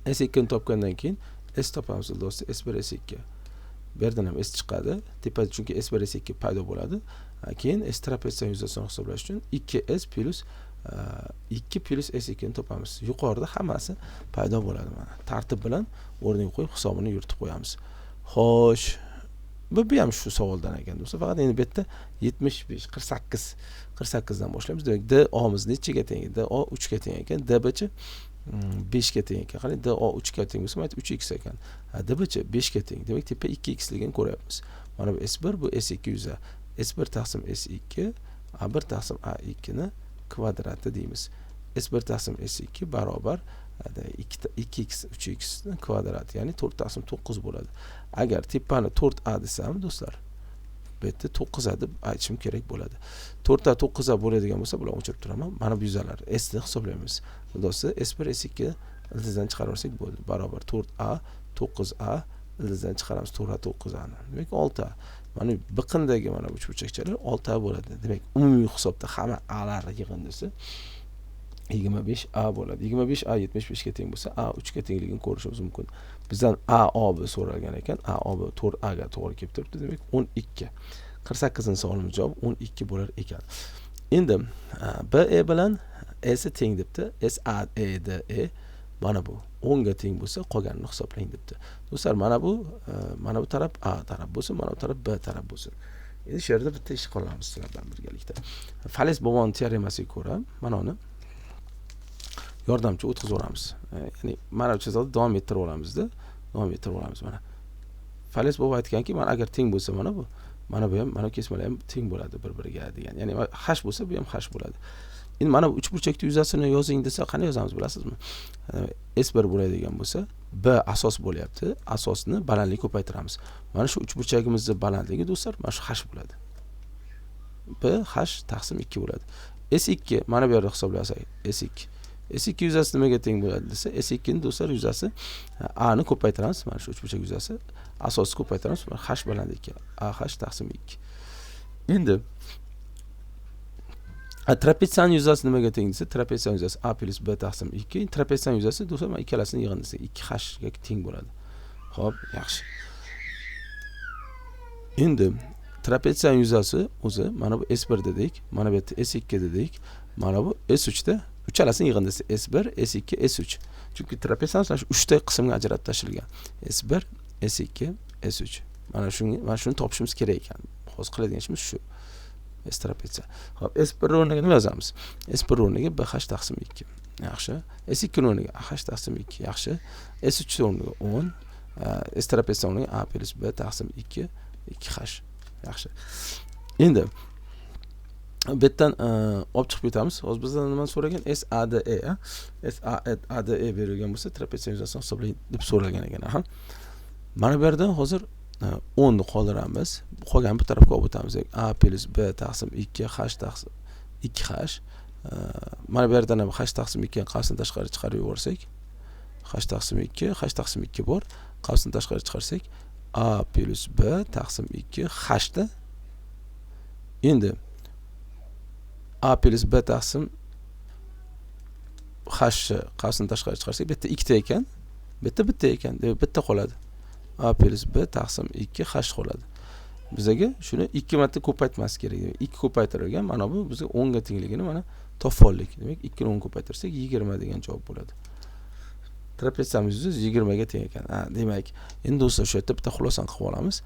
S2 ni topgandan keyin S topamiz do'stlar, S1 S2. Bu yerdan ham S chiqadi. Tepada chunki S1 S2 paydo bo'ladi. Keyin S trapetsiyani yuzasini hisoblash uchun 2S plus 2 plus S2 ni topamiz. Yuqorida hammasi paydo bo'ladi mana. Tartib bilan o'rniga qo'yib hisobini yuritib qo'yamiz. Xo'sh, bu ham shu savoldan ekan do'stlar. Faqat endi bu yerda 75, 48, 48 dan boshlaymiz. Demak, D O'miz nechaga teng? D O 3 ga teng ekan. D B chi 5 ga teng ekan. Qarang, D O 3 ga teng bo'lsa, mana 3x ekan. D B chi 5 ga teng. Demak, tepa 2x ligini ko'ryapmiz. Mana bu S1, bu S2 yuza. S1 taqsim S2 A1 taqsim A2 ni kvadrati deymiz. S1 taqsim S2 barobar 2x 3x ni kvadrati, ya'ni 4 taqsim 9 bo'ladi. Agar tepani 4a desam do'stlar, bu yerda 9a deb aytishim kerak bo'ladi. 4a 9a bo'ladigan bo'lsa, bularni o'chirib turaman. Mana bu yuzalar S ni hisoblaymiz. Do'stlar, S1 S2 ildizdan chiqarib olsak bo'ldi. Barobar 4a 9a ildizdan chiqaramiz 4a 9a ni. Demak, 6a. Mana biqindagi mana bu uchburchakchalar 6a bo'ladi. Demak, umumiy hisobda hamma a'lar yig'indisi 25a bo'ladi. 25a 75 ga teng bo'lsa, a 3 ga tengligini ko'rishimiz mumkin. Bizdan a ob so'ralgan ekan. A ob 4a ga to'g'ri kelib turibdi. Demak, 12. 48-savolimiz javobi 12 bo'lar ekan. Endi BE bilan S teng debdi. S A E D E mana bu 10 ga teng bo'lsa, qolganini hisoblang debdi. Do'stlar, mana bu taraf A taraf bo'lsin, mana bu taraf B taraf bo'lsin. Endi shu yerda bitta ish qilamiz sizlar bilan birgalikda. Fales boboni teoremasiga ko'ra mana uni yordamchi o'tkazib yuboramiz. Ya'ni mana bu chiziqni davom ettirib olamizda, davom ettirib olamiz mana. Fales bobo aytganki, mana agar teng bo'lsa mana bu ham, mana bu kesmalar ham teng bo'ladi bir-biriga degan. Ya'ni h bo'lsa, bu ham h bo'ladi. Endi mana bu uchburchakning yuzasini yozing desa, qanday yozamiz bilasizmi? S1 bo'ladigan bo'lsa, B asos bo'lyapti. Asosni balandligi ko'paytiramiz. Mana shu uchburchagimizning balandligi do'stlar, mana shu h bo'ladi. B h taqsim 2 bo'ladi. S2 mana bu yerda hisoblasak, S2. S2 yuzasi nimaga teng bo'ladi desa, S2 ning do'stlar yuzasi A ni ko'paytiramiz, mana shu uchburchak yuzasi asosni ko'paytiramiz, mana h balandligi A h taqsim 2. Endi trapetsiyaning yuzasi nimaga teng desa, trapetsiyaning yuzasi A plus B taqsim 2. Trapetsiyaning yuzasi do'stlar, mana ikkalasini yig'indisi 2h ga teng bo'ladi. Xo'p, yaxshi. Endi trapetsiyaning yuzasi o'zi mana bu S1 dedik, mana bu yerda S2 dedik, mana bu S3 da uchalasini yig'indisi S1, S2, S3. Chunki trapetsiyamiz mana shu 3 ta qismga ajratib tashlangan. S1, S2, S3. Mana shuni topishimiz kerak ekan. Hozir qiladigan ishimiz shu. S trapetsiya. Xo'p, S1 o'rniga nima yozamiz? S1 o'rniga BH taqsim 2. Yaxshi. S2 o'rniga AH taqsim 2. Yaxshi. S3 o'rniga 10, S trapetsiya o'rniga A plus B taqsim 2, 2H. Yaxshi. Endi bu yerdan olib chiqib ketamiz. Hozir bizdan nima so'ragan? S A D E, S A D E berilgan bo'lsa, trapetsiya yuzasini hisoblang deb so'ralgan ekan. Aha. Mana bu yerdan hozir 10 ni qoldiramiz. Qolgan bu tarafga olib o'tamiz. A plus B taqsim 2 h taqsim 2 h. Mana bu yerdan ham h taqsim 2 qavsini tashqari chiqarib yuborsak, h taqsim 2, h taqsim 2 bor. Qavsini tashqari chiqarsak, A plus B taqsim 2 h da. Endi A plus B taqsim h qavsini tashqari chiqarsak, bu yerda 2 ta ekan, bu yerda bitta ekan, demak bitta qoladi. A plus B taqsim 2 h qoladi. Bizaga shuni 2 marta ko'paytmas kerak. Demak, 2 ko'paytirilgan mana bu bizga 10 ga tengligini mana topib oldik. Demak, 2 ni 10 ko'paytirsak 20 degan javob bo'ladi. Trapetsiyamiz yuzasi 20 ga teng ekan. Demak, endi do'stlar shu yerda bitta xulosani qilib olamiz.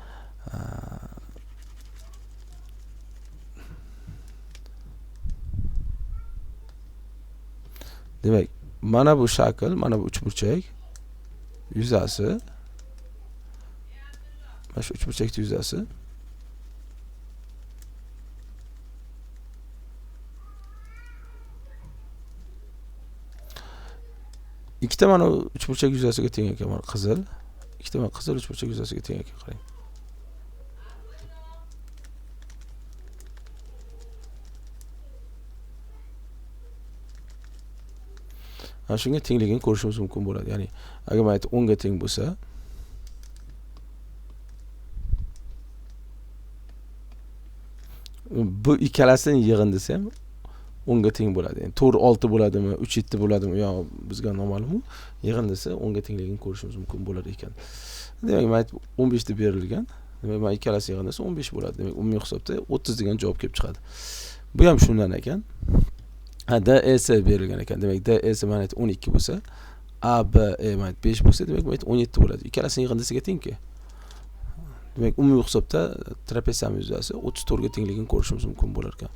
Demak, mana bu shakl, mana bu uchburchak yuzasi, mana shu uchburchakning yuzasi ikkita mana uchburchak yuzasiga teng ekan, mana qizil, ikkita mana qizil uchburchak yuzasiga teng ekan, qarang. Mana shunga tengligini ko'rishimiz mumkin bo'ladi. Ya'ni agar mana 10 ga teng bo'lsa, bu ikkalasini yig'indisi ham 10 ga teng bo'ladi. Ya'ni 4 6 bo'ladimi, 3 7 bo'ladimi, yo bizga noma'lum u. Yig'indisi 10 ga tengligini ko'rishimiz mumkin bo'lar ekan. Demak, mana 15 deb berilgan. Demak, mana ikkalasi yig'indisi 15 bo'ladi. Demak, umumiy hisobda 30 degan javob kelib chiqadi. Bu ham shundan ekan. DS berilgan ekan. Demak, DS mana 12 bo'lsa, ABE mana 5 bo'lsa, demak, mana 17 bo'ladi. Ikkalasini yig'indisiga tengki. Demak, umumiy hisobda trapetsiyamiz yuzasi 34 ga tengligini ko'rishimiz mumkin bo'lar ekan.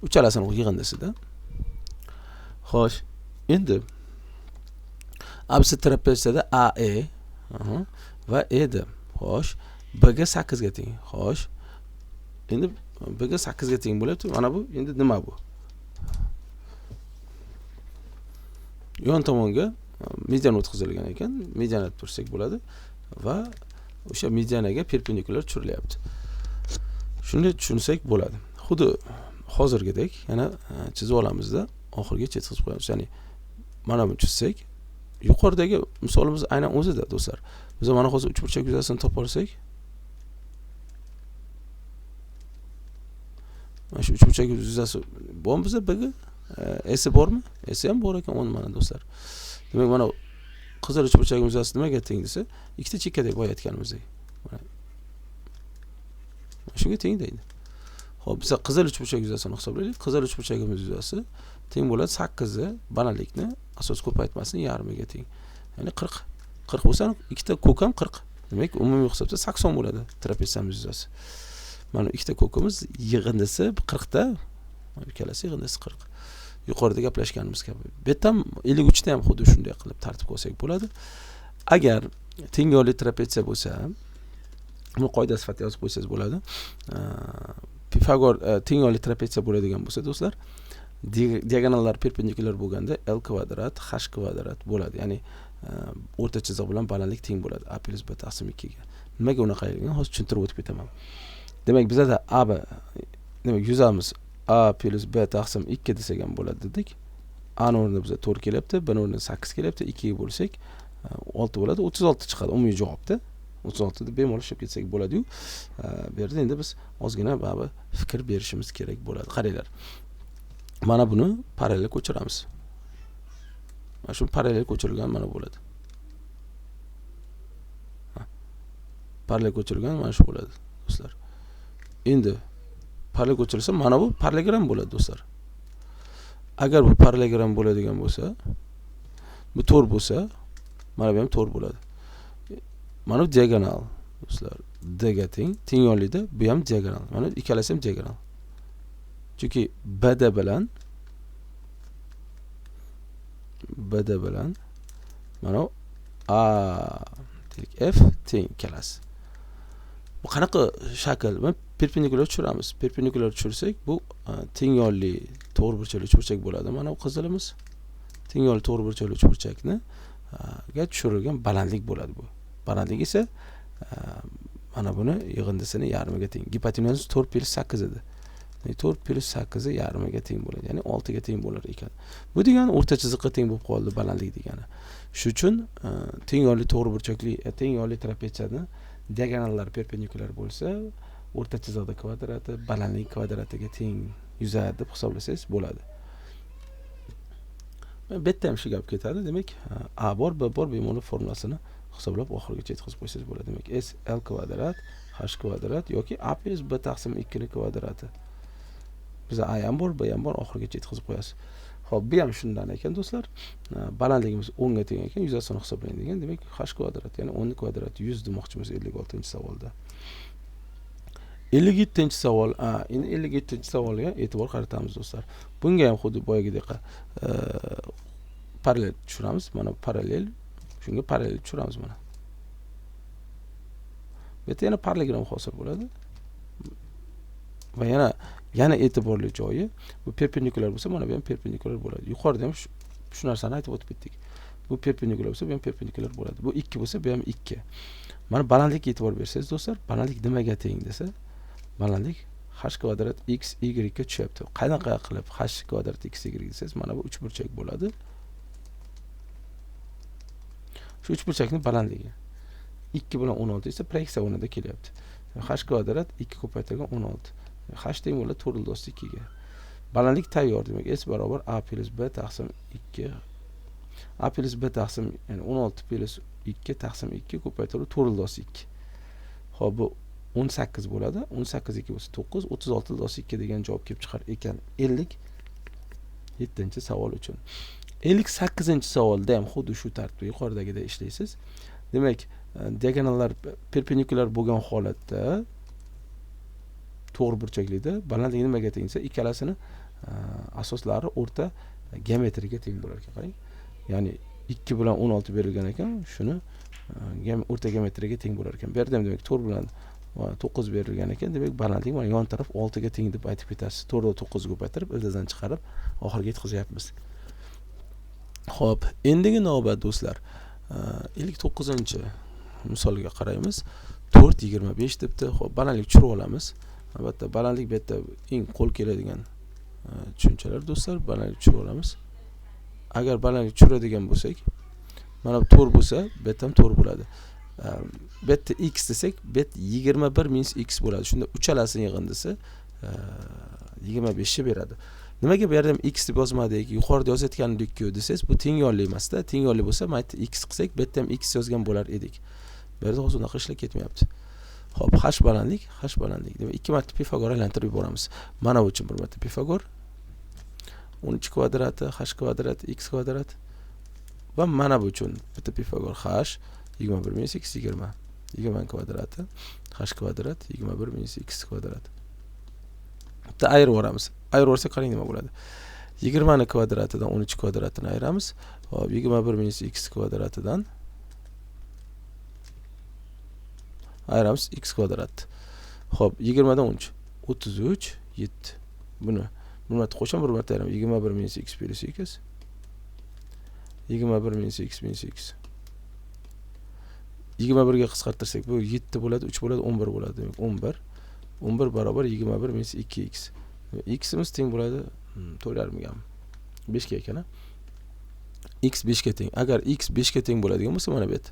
Uchalasini yig'indisida. Xo'sh, endi ABC trapetsiyada AE va ED. Xo'sh, BG 8 ga teng. Xo'sh, endi BG 8 ga teng bo'lyapti. Mana bu endi nima bu? Yon tomonga median o'tkazilgan ekan. Median deb tursak bo'ladi va o'sha medianaga perpendikulyar tushirilyapti. Shuni tushunsak bo'ladi. Xuddi hozirgidek yana chizib olamizda, oxirigacha yetkazib qo'yamiz. Ya'ni mana buni chizsak, yuqoridagi misolimiz aynan o'zida do'stlar. Biz mana hozir uchburchak yuzasini topa olsak, mana shu uchburchak yuzasi bormi bizda BG? S bormi? S ham bor ekan 10 mana do'stlar. Demak, mana qizil uchburchagimiz yuzasi nimaga teng desa, ikkita chekkadek boya aytganimizdek. Mana shunga teng deydi. Xo'p, biz qizil uchburchak yuzasini hisoblaylik. Qizil uchburchagimiz yuzasi teng bo'ladi 8 ni balandlikni asos ko'paytmasini yarmiga teng. Ya'ni 40. 40 bo'lsa, ikkita ko'k ham 40. Demak, umumiy hisobda 80 bo'ladi trapetsiyamiz yuzasi. Mana ikkita ko'kimiz yig'indisi 40 ta, ikkalasi yig'indisi 40. Yuqorida gaplashganimiz kabi. Bu yerda ham 53 ta ham xuddi shunday qilib tartib qo'ysak bo'ladi. Agar tengyorli trapetsiya bo'lsa, buni qoida sifatida yozib qo'ysangiz bo'ladi. Pifagor tengyorli trapetsiya bo'ladigan bo'lsa do'stlar, diagonallar perpendikulyar bo'lganda L kvadrat h kvadrat bo'ladi. Ya'ni o'rta chiziq bilan balandlik teng bo'ladi a plyus b taqsim 2 ga. Nimaga unaqa ekan? Hozir tushuntirib o'tib ketaman. Demak, bizada a b, demak yuzamiz a plyus b taqsim 2 desak ham bo'ladi dedik. A ni o'rnida bizga 4 kelyapti, b ni o'rnida 8 kelyapti. 2 ga bo'lsak 6 bo'ladi, 36 chiqadi umumiy javobda. 36 deb bemalol ishlab ketsak bo'ladi-yu. Bu yerda endi biz ozgina baribir fikr berishimiz kerak bo'ladi. Qaranglar. Mana buni parallel ko'chiramiz. Mana shu parallel ko'chirilgan mana bo'ladi. Parallel ko'chirilgan mana shu bo'ladi do'stlar. Endi parallel ko'chirilsa mana bu parallelogram bo'ladi do'stlar. Agar bu parallelogram bo'ladigan bo'lsa, bu 4 bo'lsa, mana bu ham 4 bo'ladi. Mana bu diagonal do'stlar, D ga teng, teng yonlikda bu ham diagonal. Mana ikkalasi ham diagonal. Chunki BD bilan mana bu A deylik, F teng ikkalasi. Bu qanaqa shakl? Mana perpendikulyar tushiramiz. Perpendikulyar tushirsak, bu teng yonli to'g'ri burchakli uchburchak bo'ladi. Mana bu qizilimiz teng yonli to'g'ri burchakli uchburchakni ga tushirilgan balandlik bo'ladi bu. Balandlik esa mana buni yig'indisini yarmiga teng. Gipotenuza 4 plyus 8 edi. Ya'ni 4 plyus 8 yarmiga teng bo'ladi, ya'ni 6 ga teng bo'lar ekan. Bu degani o'rta chiziqqa teng bo'lib qoldi balandlik degani. Shu uchun teng yonli to'g'ri burchakli, teng yonli trapetsiyani diagonallar perpendikulyar bo'lsa, o'rta chiziqda kvadrati balandlik kvadratiga teng yuzadi deb hisoblasangiz bo'ladi. Bu yerda ham shu gap ketadi. Demak, A bor, B bor, bemalol formulasini hisoblab oxirigacha yetkazib qo'ysangiz bo'ladi. Demak, S L kvadrat H kvadrat yoki A plyus B taqsim 2 ni kvadrati. Bizda A ham bor, B ham bor, oxirigacha yetkazib qo'yasiz. Xo'p, bu ham shundan ekan do'stlar. Balandligimiz 10 ga teng ekan, yuzasini hisoblang degan. Demak, H kvadrat, ya'ni 10 kvadrat 100 demoqchimiz 56-savolda. 57-savol. Endi 57-savolga e'tibor qaratamiz do'stlar. Bunga ham xuddi boyagidek parallel tushiramiz. Mana parallel, shunga parallel tushiramiz mana. Bu yerda yana parallelogram hosil bo'ladi. Va yana e'tiborli joyi, bu perpendikulyar bo'lsa, mana bu ham perpendikulyar bo'ladi. Yuqorida ham shu narsani aytib o'tib ketdik. Bu perpendikulyar bo'lsa, bu ham perpendikulyar bo'ladi. Bu 2 bo'lsa, bu ham 2. Mana balandlikka e'tibor bersangiz do'stlar, balandlik nimaga teng desa, balandlik h kvadrat x y ga tushyapti. Qanaqa qilib h kvadrat x y desangiz, mana bu uchburchak bo'ladi. Shu uchburchakning balandligi 2 bilan 16 esa proyeksiya o'rnida kelyapti. H kvadrat 2 ko'paytirilgan 16. H teng bo'ladi to'rt ildiz 2 ga. Balandlik tayyor, demak S barobar A plyus B taqsim 2. A plyus B taqsim, ya'ni 16 plyus 2 taqsim 2 ko'paytirilib to'rt ildiz 2. Xo'p, bu 18 bo'ladi. 18 2 bo'lsa 9, 36 ildiz 2 degan javob kelib chiqar ekan 57-savol uchun. 58-savolda ham xuddi shu tartibda yuqoridagidek ishlaysiz. Demak, diagonallar perpendikulyar bo'lgan holatda to'g'ri burchaklikda balandligi nimaga teng desa, ikkalasini asoslari o'rta geometriga teng bo'lar ekan. Qarang, ya'ni 2 bilan 16 berilgan ekan, shuni o'rta geometriga teng bo'lar ekan. Bu yerda ham demak 4 bilan 9 berilgan ekan, demak balandlik mana yon taraf 6 ga teng deb aytib ketasiz. 4 va 9 ko'paytirib, ildizdan chiqarib oxiriga yetkazyapmiz. Xo'p, endigi navbat do'stlar, 59-misolga qaraymiz. 4 25 debdi. Xo'p, balandlik tushirib olamiz. Albatta, balandlik bu yerda eng qo'l keladigan tushunchalar do'stlar, balandlik tushirib olamiz. Agar balandlik tushiradigan bo'lsak, mana bu 4 bo'lsa, bu yerda ham 4 bo'ladi. Bu yerda x desak, bu yerda 21 minus x bo'ladi. Shunda uchalasini yig'indisi 25 ni beradi. Nimaga bu yerda ham x deb yozmadik? Yuqorida yozayotgandik-ku desangiz, bu teng yonli emas-da. Teng yonli bo'lsa, mana yerda x qilsak, bu yerda ham x yozgan bo'lar edik. Bu yerda hozir unaqa ishlar ketmayapti. Xo'p, h balandlik, h balandlik. Demak, 2 marta Pifagor aylantirib yuboramiz. Mana bu uchun bir marta Pifagor. 13 kvadrati, h kvadrat, x kvadrat. Va mana bu uchun bitta Pifagor h 21 minus x 20. 20 kvadrati, h kvadrat, 21 minus x kvadrat. Bitta ayirib yuboramiz. Ayirib yuborsak qarang nima bo'ladi. 20 ni kvadratidan 13 kvadratini ayiramiz. Xo'p, 21 minus x kvadratidan ayiramiz x kvadrat. Xo'p, 20 dan 13 33 7. Buni bir marta qo'sham, bir marta ayiraman. 21 minus x plus x. 21 minus x minus x. 21 ga qisqartirsak, bu 7 bo'ladi, 3 bo'ladi, 11 bo'ladi. Demak, 11. 11 barobar 21 minus 2x. X'imiz teng bo'ladi 4.5 ga. 5 ga ekan, ha? X 5 ga teng. Agar x 5 ga teng bo'ladigan bo'lsa, mana bu yerda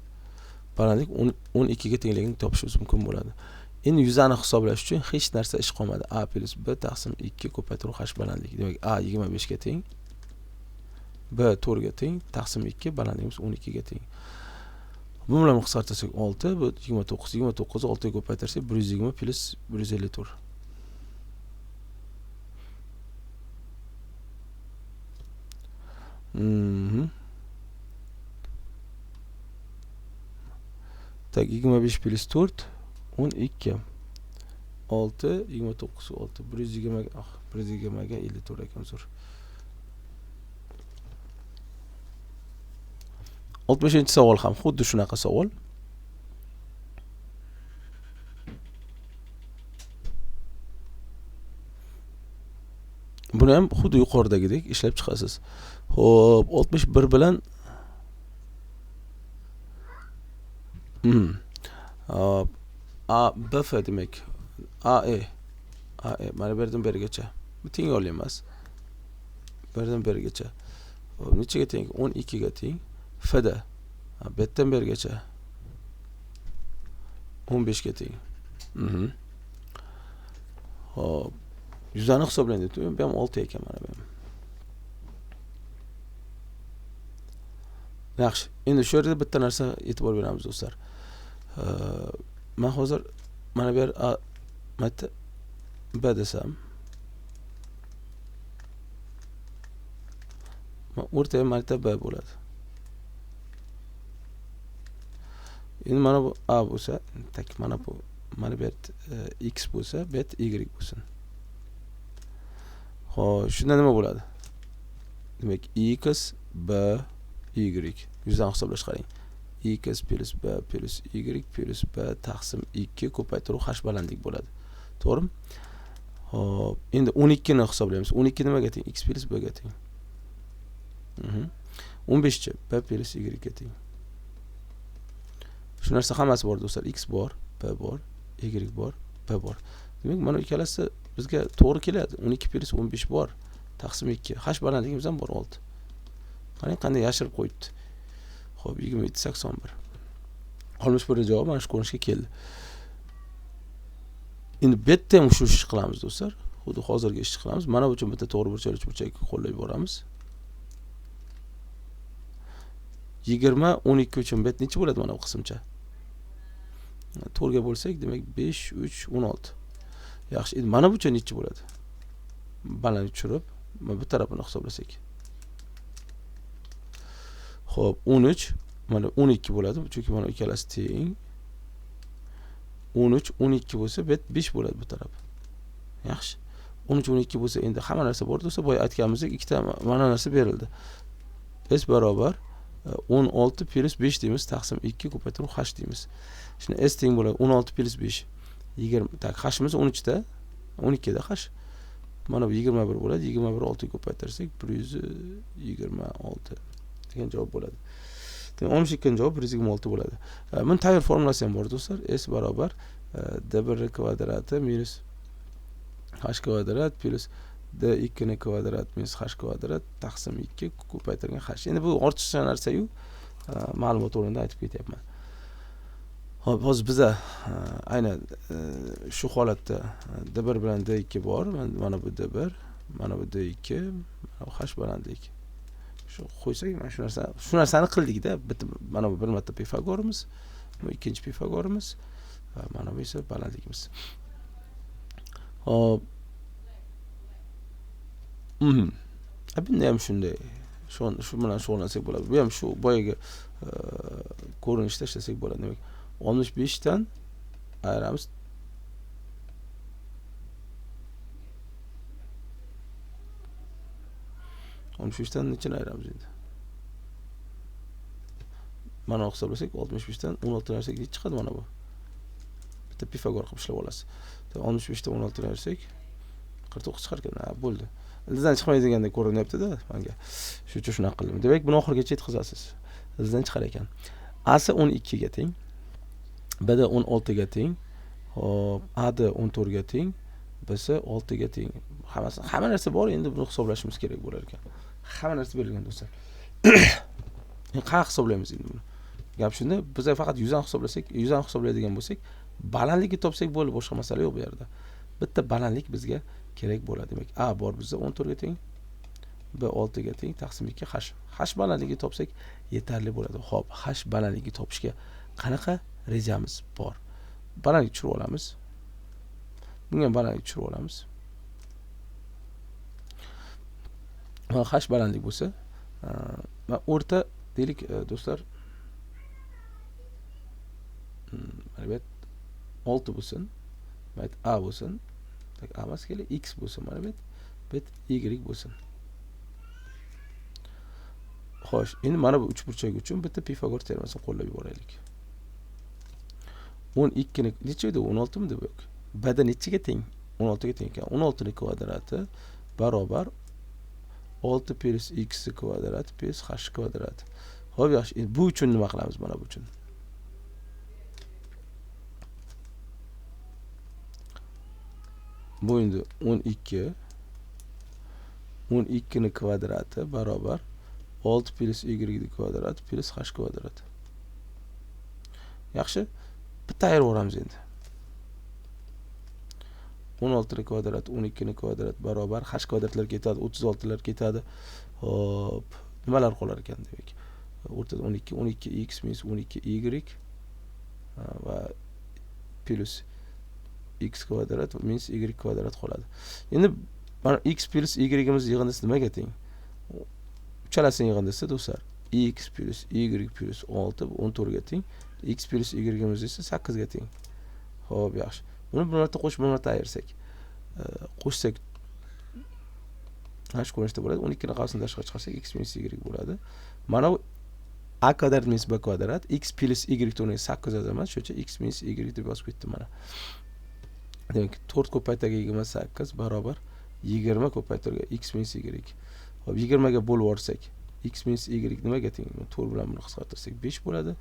balandlik 12 ga tengligini topishimiz mumkin bo'ladi. Endi yuzani hisoblash uchun hech narsa ish qolmadi. A plus B taqsim 2 ko'paytiruv h balandlik. Demak, A 25 ga teng, B 4 ga teng, taqsim 2 balandligimiz 12 ga teng. Bu bilan qisqartirsak 6, bu 29, 29 6 ga ko'paytirsak 120 plus 154. Tak, 25 plus 4 12. 6 29 6 120, 120 ga 54 ekan, zo'r. 60-savol ham xuddi shunaqa savol. Buni ham xuddi yuqoridagidek ishlab chiqasiz. Xo'p, 61 bilan A B F demak A E A E mana bu yerdan bu yergacha. Bu teng yonli emas. Bu yerdan bu yergacha. Xo'p, nechaga teng? 12 ga teng. F da bu yerdan bu yergacha 15 ga teng. Xo'p, yuzani hisoblang debdi. Bu ham 6 ekan, mana bu ham. Yaxshi. Endi shu yerda bitta narsa e'tibor beramiz do'stlar. Men hozir mana bu yer A, mana B desam, o'rtaga mana B bo'ladi. Endi mana bu A bo'lsa, tak mana bu, mana bu yer X bo'lsa, bu yer Y bo'lsin. Xo'sh, shunda nima bo'ladi? Demak, X B Y yuzdan hisoblash qarang. X plus B plus Y plus B taqsim 2 ko'paytiruv h balandlik bo'ladi. To'g'rimi? Xo'p, endi 12 ni hisoblaymiz. 12 nimaga teng? X plus B ga teng. 15 B plus Y ga teng. Shu narsa hammasi bor do'stlar. X bor, B bor, Y bor, B bor. Demak, mana ikkalasi bizga to'g'ri keladi. 12 plus 15 bor, taqsim 2. H balandligimiz ham bor 6. Qarang, qanday yashirib qo'yibdi. Xo'p, 27 81. 61 javob mana shu ko'rinishga keldi. Endi bu yerda ham shu ishni qilamiz do'stlar. Xuddi hozirgi ishni qilamiz. Mana bu uchun bitta to'g'ri burchak uchburchak qo'llab yuboramiz. 20 12 uchun bu yerda necha bo'ladi mana bu qismcha? 4 ga bo'lsak, demak 5 3 16. Yaxshi, endi mana bu uchun necha bo'ladi? Baland tushirib, mana bu tarafini hisoblasak. Xo'p, 13 mana 12 bo'ladi, chunki mana ikkalasi teng. 13 12 bo'lsa, bu 5 bo'ladi bu taraf. Yaxshi. 13 12 bo'lsa, endi hamma narsa bor bo'lsa, boya aytganimizdek ikkita mana narsa berildi. S barobar 16 plus 5 deymiz, taqsim 2 ko'paytirib h deymiz. Shunda S teng bo'ladi 16 plus 5 20. Tak, h'imiz 13 da, 12 da h. Mana bu 21 bo'ladi. 21 6 ga ko'paytirsak 126 degan javob bo'ladi. Demak, 62 javob 126 bo'ladi. Buni tayyor formulasi ham bor do'stlar. S barobar d1 kvadrati minus h kvadrat plus d2 ni kvadrat minus h kvadrat taqsim 2 ko'paytirilgan h. Endi bu ortiqcha narsa-yu, ma'lumot o'rnida aytib ketyapman. Xo'p, hozir biza aynan shu holatda d1 bilan d2 bor. Mana bu d1, Mana bu D2, mana bu h balandlik. Shu qo'ysak, mana shu narsa, shu narsani qildikda. Bitta mana bu bir marta Pifagorimiz, bu ikkinchi Pifagorimiz va mana bu esa balandligimiz. Xo'p. Bunda ham shunday. Shu bilan shug'ullansak bo'ladi. Bu ham shu boyagi ko'rinishda ishlasak bo'ladi. Demak, 65 dan ayiramiz dan nechani ayiramiz endi? Mana hisoblasak 65 dan 16 ayirsak necha chiqadi mana bu? Bitta Pifagor qilib ishlab olasiz. 65 dan 16 ayirsak 49 chiqar ekan. Ha, bo'ldi. Ildizdan chiqmaydigandek ko'rinyapti-da menga. Shu uchun shunaqa qildim. Demak, buni oxirigacha yetkazasiz. Ildizdan chiqar ekan. A si 12 ga teng, B da 16 ga teng, hop, A da 14 ga teng, B si 6 ga teng. Hammasi, hamma narsa bor, endi buni hisoblashimiz kerak bo'lar ekan. Hamma narsa berilgan do'stlar. Endi qanaqa hisoblaymiz endi buni? Gap shunda, biz faqat 100 dan hisoblasak, 100 dan hisoblaydigan bo'lsak, balandlikni topsak bo'ldi, boshqa masala yo'q bu yerda. Bitta balandlik bizga kerak bo'ladi. Demak, A bor bizda 14 ga teng, B 6 ga teng, taqsim 2 h. H balandligi topsak yetarli bo'ladi. Xo'p, h balandligi topishga qanaqa rejamiz bor? Balandlik tushirib olamiz. Bunga balandlik tushirib olamiz. H balandlik bo'lsa, o'rta deylik do'stlar, mana bu 6 bo'lsin, mana A bo'lsin, tak A emas keling, X bo'lsin, mana bu Y bo'lsin. Xo'sh, endi mana bu uchburchak uchun bitta Pifagor teoremasini qo'llab yuboraylik. 12 ni necha edi? 16 midi bu? B da nechaga teng? 16 ga teng ekan. 16 ning kvadrati barobar 6 plus x kvadrat plus h kvadrat. Xo'p, yaxshi. Endi bu uchun nima qilamiz mana bu uchun? Bu endi 12 12 ning kvadrati barobar 6 plus y kvadrat plus h kvadrat. Yaxshi, bitta ayirib yuboramiz endi. 16 ning kvadrat 12 ning kvadrat barobar h kvadratlar ketadi, 36 lar ketadi. Hop, nimalar qolar ekan demak? O'rtada 12, 12 x minus 12 y va plus x kvadrat minus y kvadrat qoladi. Endi mana x plus y imiz yig'indisi nimaga teng? Uchalasining yig'indisi do'stlar, x plus y plus 6 14 ga teng, x plus y imiz esa 8 ga teng. Xo'p, yaxshi. Buni bir marta qo'shib, bir marta ayirsak, qo'shsak mana shu ko'rinishda bo'ladi. 12 ni qavsini tashqari chiqarsak x minus y bo'ladi. Mana bu a kvadrat minus b kvadrat, x plus y to'rniga 8 yozaman, shu uchun x minus y deb yozib ketdim mana. Demak, 4 ko'paytirgan 28 barobar 20 ko'paytirgan x minus y. Xo'p, 20 ga bo'lib yuborsak, x minus y nimaga teng? 4 bilan buni qisqartirsak 5 bo'ladi.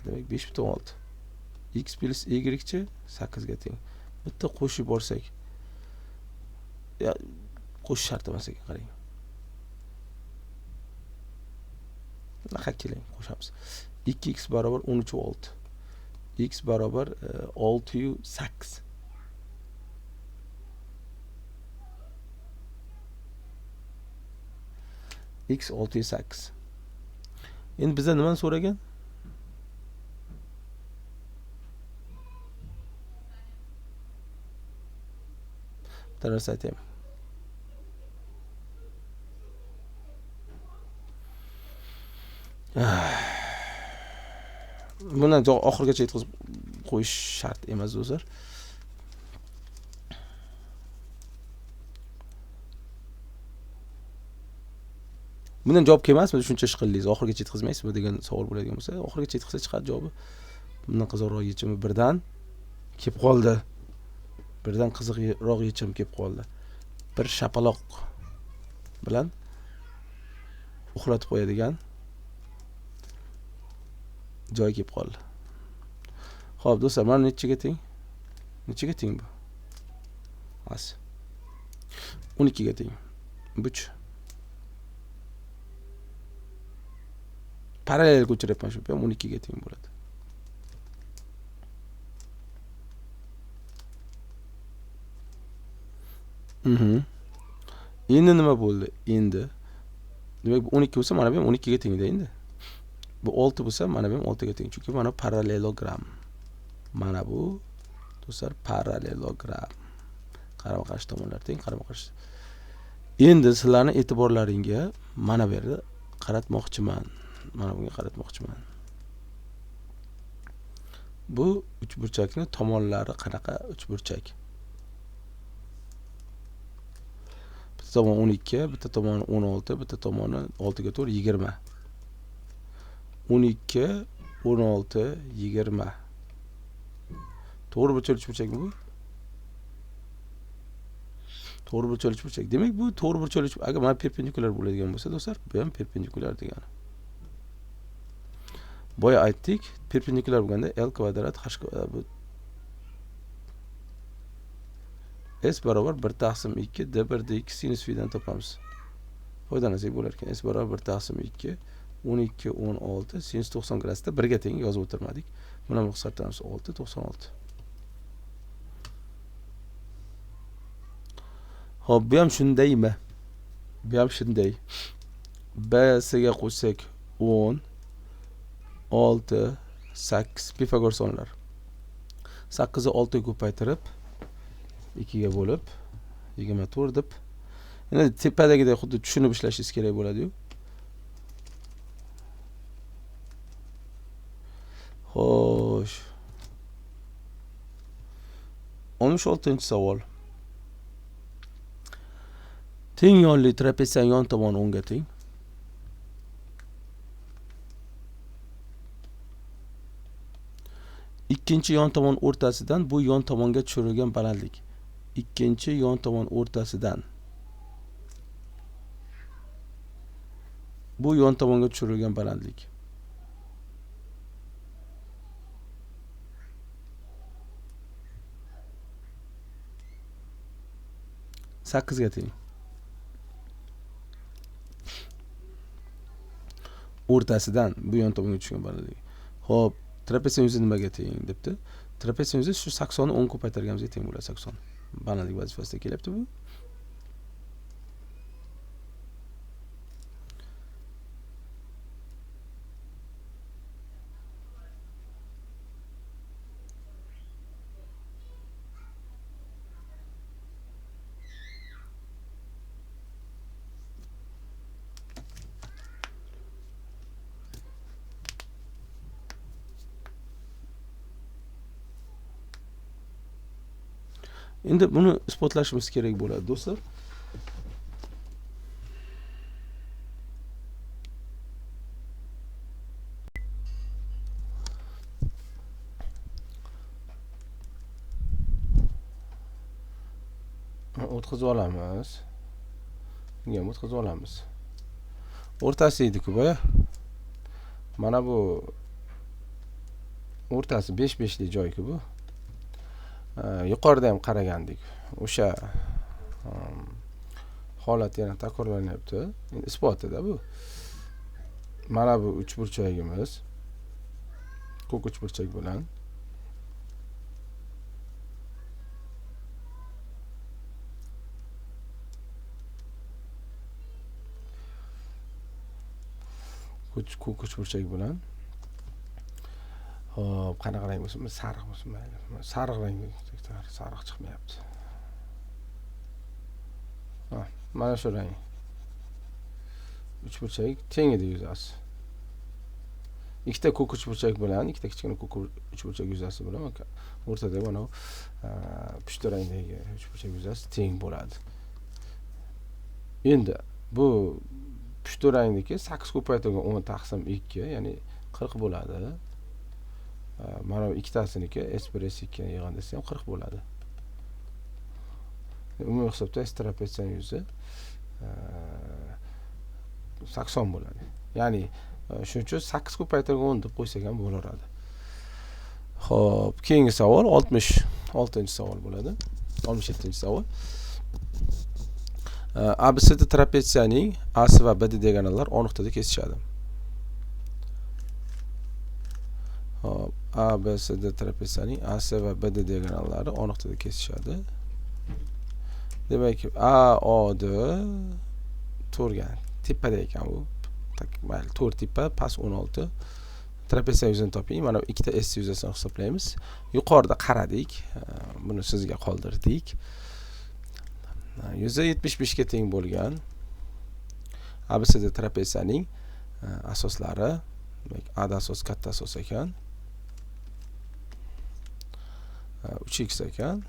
Demak, 5.6. X plus y chi 8 ga teng. Bitta qo'shib borsak, ya qo'shish shart emas ekan, qarang. Naqad keling, qo'shamiz. 2x barobar 13.6. X barobar 6.8. X 6.8. Endi bizdan nimani so'ragan? Bitta narsa aytaymi? Bundan oxirigacha yetkazib qo'yish shart emas do'stlar. Bundan javob kelmasmi? Shuncha ish qildingiz, oxirigacha yetkazmaysizmi degan savol bo'ladigan bo'lsa, oxirigacha yetkazsa chiqadi javobi. Bundan qiziqroq yechimi birdan kelib qoldi. Birdan qiziqroq yechim kelib qoldi. Bir shapaloq bilan uxlatib qo'yadigan joy kelib qoldi. Xo'p, do'stlar, mana nechaga teng? Nechaga teng bu? As. 12 ga teng. Buch. Parallel ko'chiryapman shu, ham 12 ga teng bo'ladi. Endi nima bo'ldi? Endi demak bu 12 bo'lsa, mana bu ham 12 ga tengda endi. Bu 6 bo'lsa, mana bu ham 6 ga teng. Chunki mana parallelogram. Mana bu do'stlar parallelogram. Qarama-qarshi tomonlar teng, qarama-qarshi. Endi sizlarning e'tiborlaringga mana bu yerda qaratmoqchiman. Mana bunga qaratmoqchiman. Bu uchburchakning tomonlari qanaqa uchburchak? Bitta tomoni 12, bitta tomoni 16, bitta tomoni 6 ga 4, 20. 12, 16, 20. To'g'ri burchak uchburchakmi bu? To'g'ri burchak uchburchak. Demak, bu to'g'ri burchak agar mana perpendikulyar bo'ladigan bo'lsa, do'stlar, bu ham perpendikulyar degani. Boya aytdik, perpendikulyar bo'lganda L kvadrat h bu S barobar 1 taqsim 2 d1 d2 sinus fi dan topamiz. Foydalansak bo'lar ekan. S barobar 1 taqsim 2 12 16 sinus 90 gradusda 1 ga teng yozib o'tirmadik. Buni ham qisqartiramiz 6 96. Xo'p, bu ham shundaymi? Bu ham shunday. B S ga qo'shsak 10 6 8 Pifagor sonlar. 8 ni 6 ga ko'paytirib 2 ga bo'lib 24 deb. Endi tepadagidek xuddi tushunib ishlashingiz kerak bo'ladi-yu. Xo'sh. 16-savol. Teng yonli trapetsiyaning yon tomoni 10 ga teng. Ikkinchi yon tomon o'rtasidan bu yon tomonga tushirilgan balandlik. Ikkinchi yon tomon o'rtasidan bu yon tomonga tushirilgan balandlik. 8 ga teng. O'rtasidan bu yon tomonga tushgan balandlik. Xo'p, trapetsiya yuzi nimaga teng debdi. Trapetsiya yuzi shu 80 ni 10 ko'paytirganimizga teng bo'ladi 80. Balandlik vazifasida kelyapti bu. Endi buni isbotlashimiz kerak bo'ladi, do'stlar. O'tkazib olamiz. Bunga ham o'tkazib olamiz. O'rtasi edi-ku boya. Mana bu o'rtasi 5-5lik joy-ku bu. Yuqorida ham qaragandik. O'sha holat yana takrorlanyapti. Endi isbotida bu. Mana bu uchburchagimiz ko'k uchburchak bilan ko'k uchburchak bilan. Xo'p, qanaqa rang bo'lsin? Sariq bo'lsin, mayli. Sariq rang, sariq chiqmayapti. Ha, mana shu rang. Uchburchak teng edi yuzasi. Ikkita ko'k uchburchak bilan, ikkita kichkina ko'k uchburchak yuzasi bilan o'rtada mana bu pushti rangdagi uchburchak yuzasi teng bo'ladi. Endi bu pushti rangniki 8 ko'paytirilgan 10 taqsim 2, ya'ni 40 bo'ladi. Mana bu ikkitasiniki S1 S2 yig'indisi ham 40 bo'ladi. Umumiy hisobda S trapetsiyaning yuzi 80 bo'ladi. Ya'ni shuning uchun 8 ko'paytirilgan 10 deb qo'ysak ham bo'laveradi. Xo'p, keyingi savol 66-savol bo'ladi. 67-savol. ABCD trapetsiyaning AC va BD diagonallar O nuqtada kesishadi. Xo'p, ABCD trapetsiyaning AC va BD diagonallari O nuqtada kesishadi. Demak, AOD 4 tepada ekan u. Mayli, 4 tepa, past 16. Trapetsiya yuzini toping. Mana ikkita S yuzasini hisoblaymiz. Yuqorida qaradik. Buni sizga qoldirdik. Yuzi 75 ga teng bo'lgan ABCD trapetsiyaning asoslari. Demak, A da asos katta asos ekan. 3x ekan.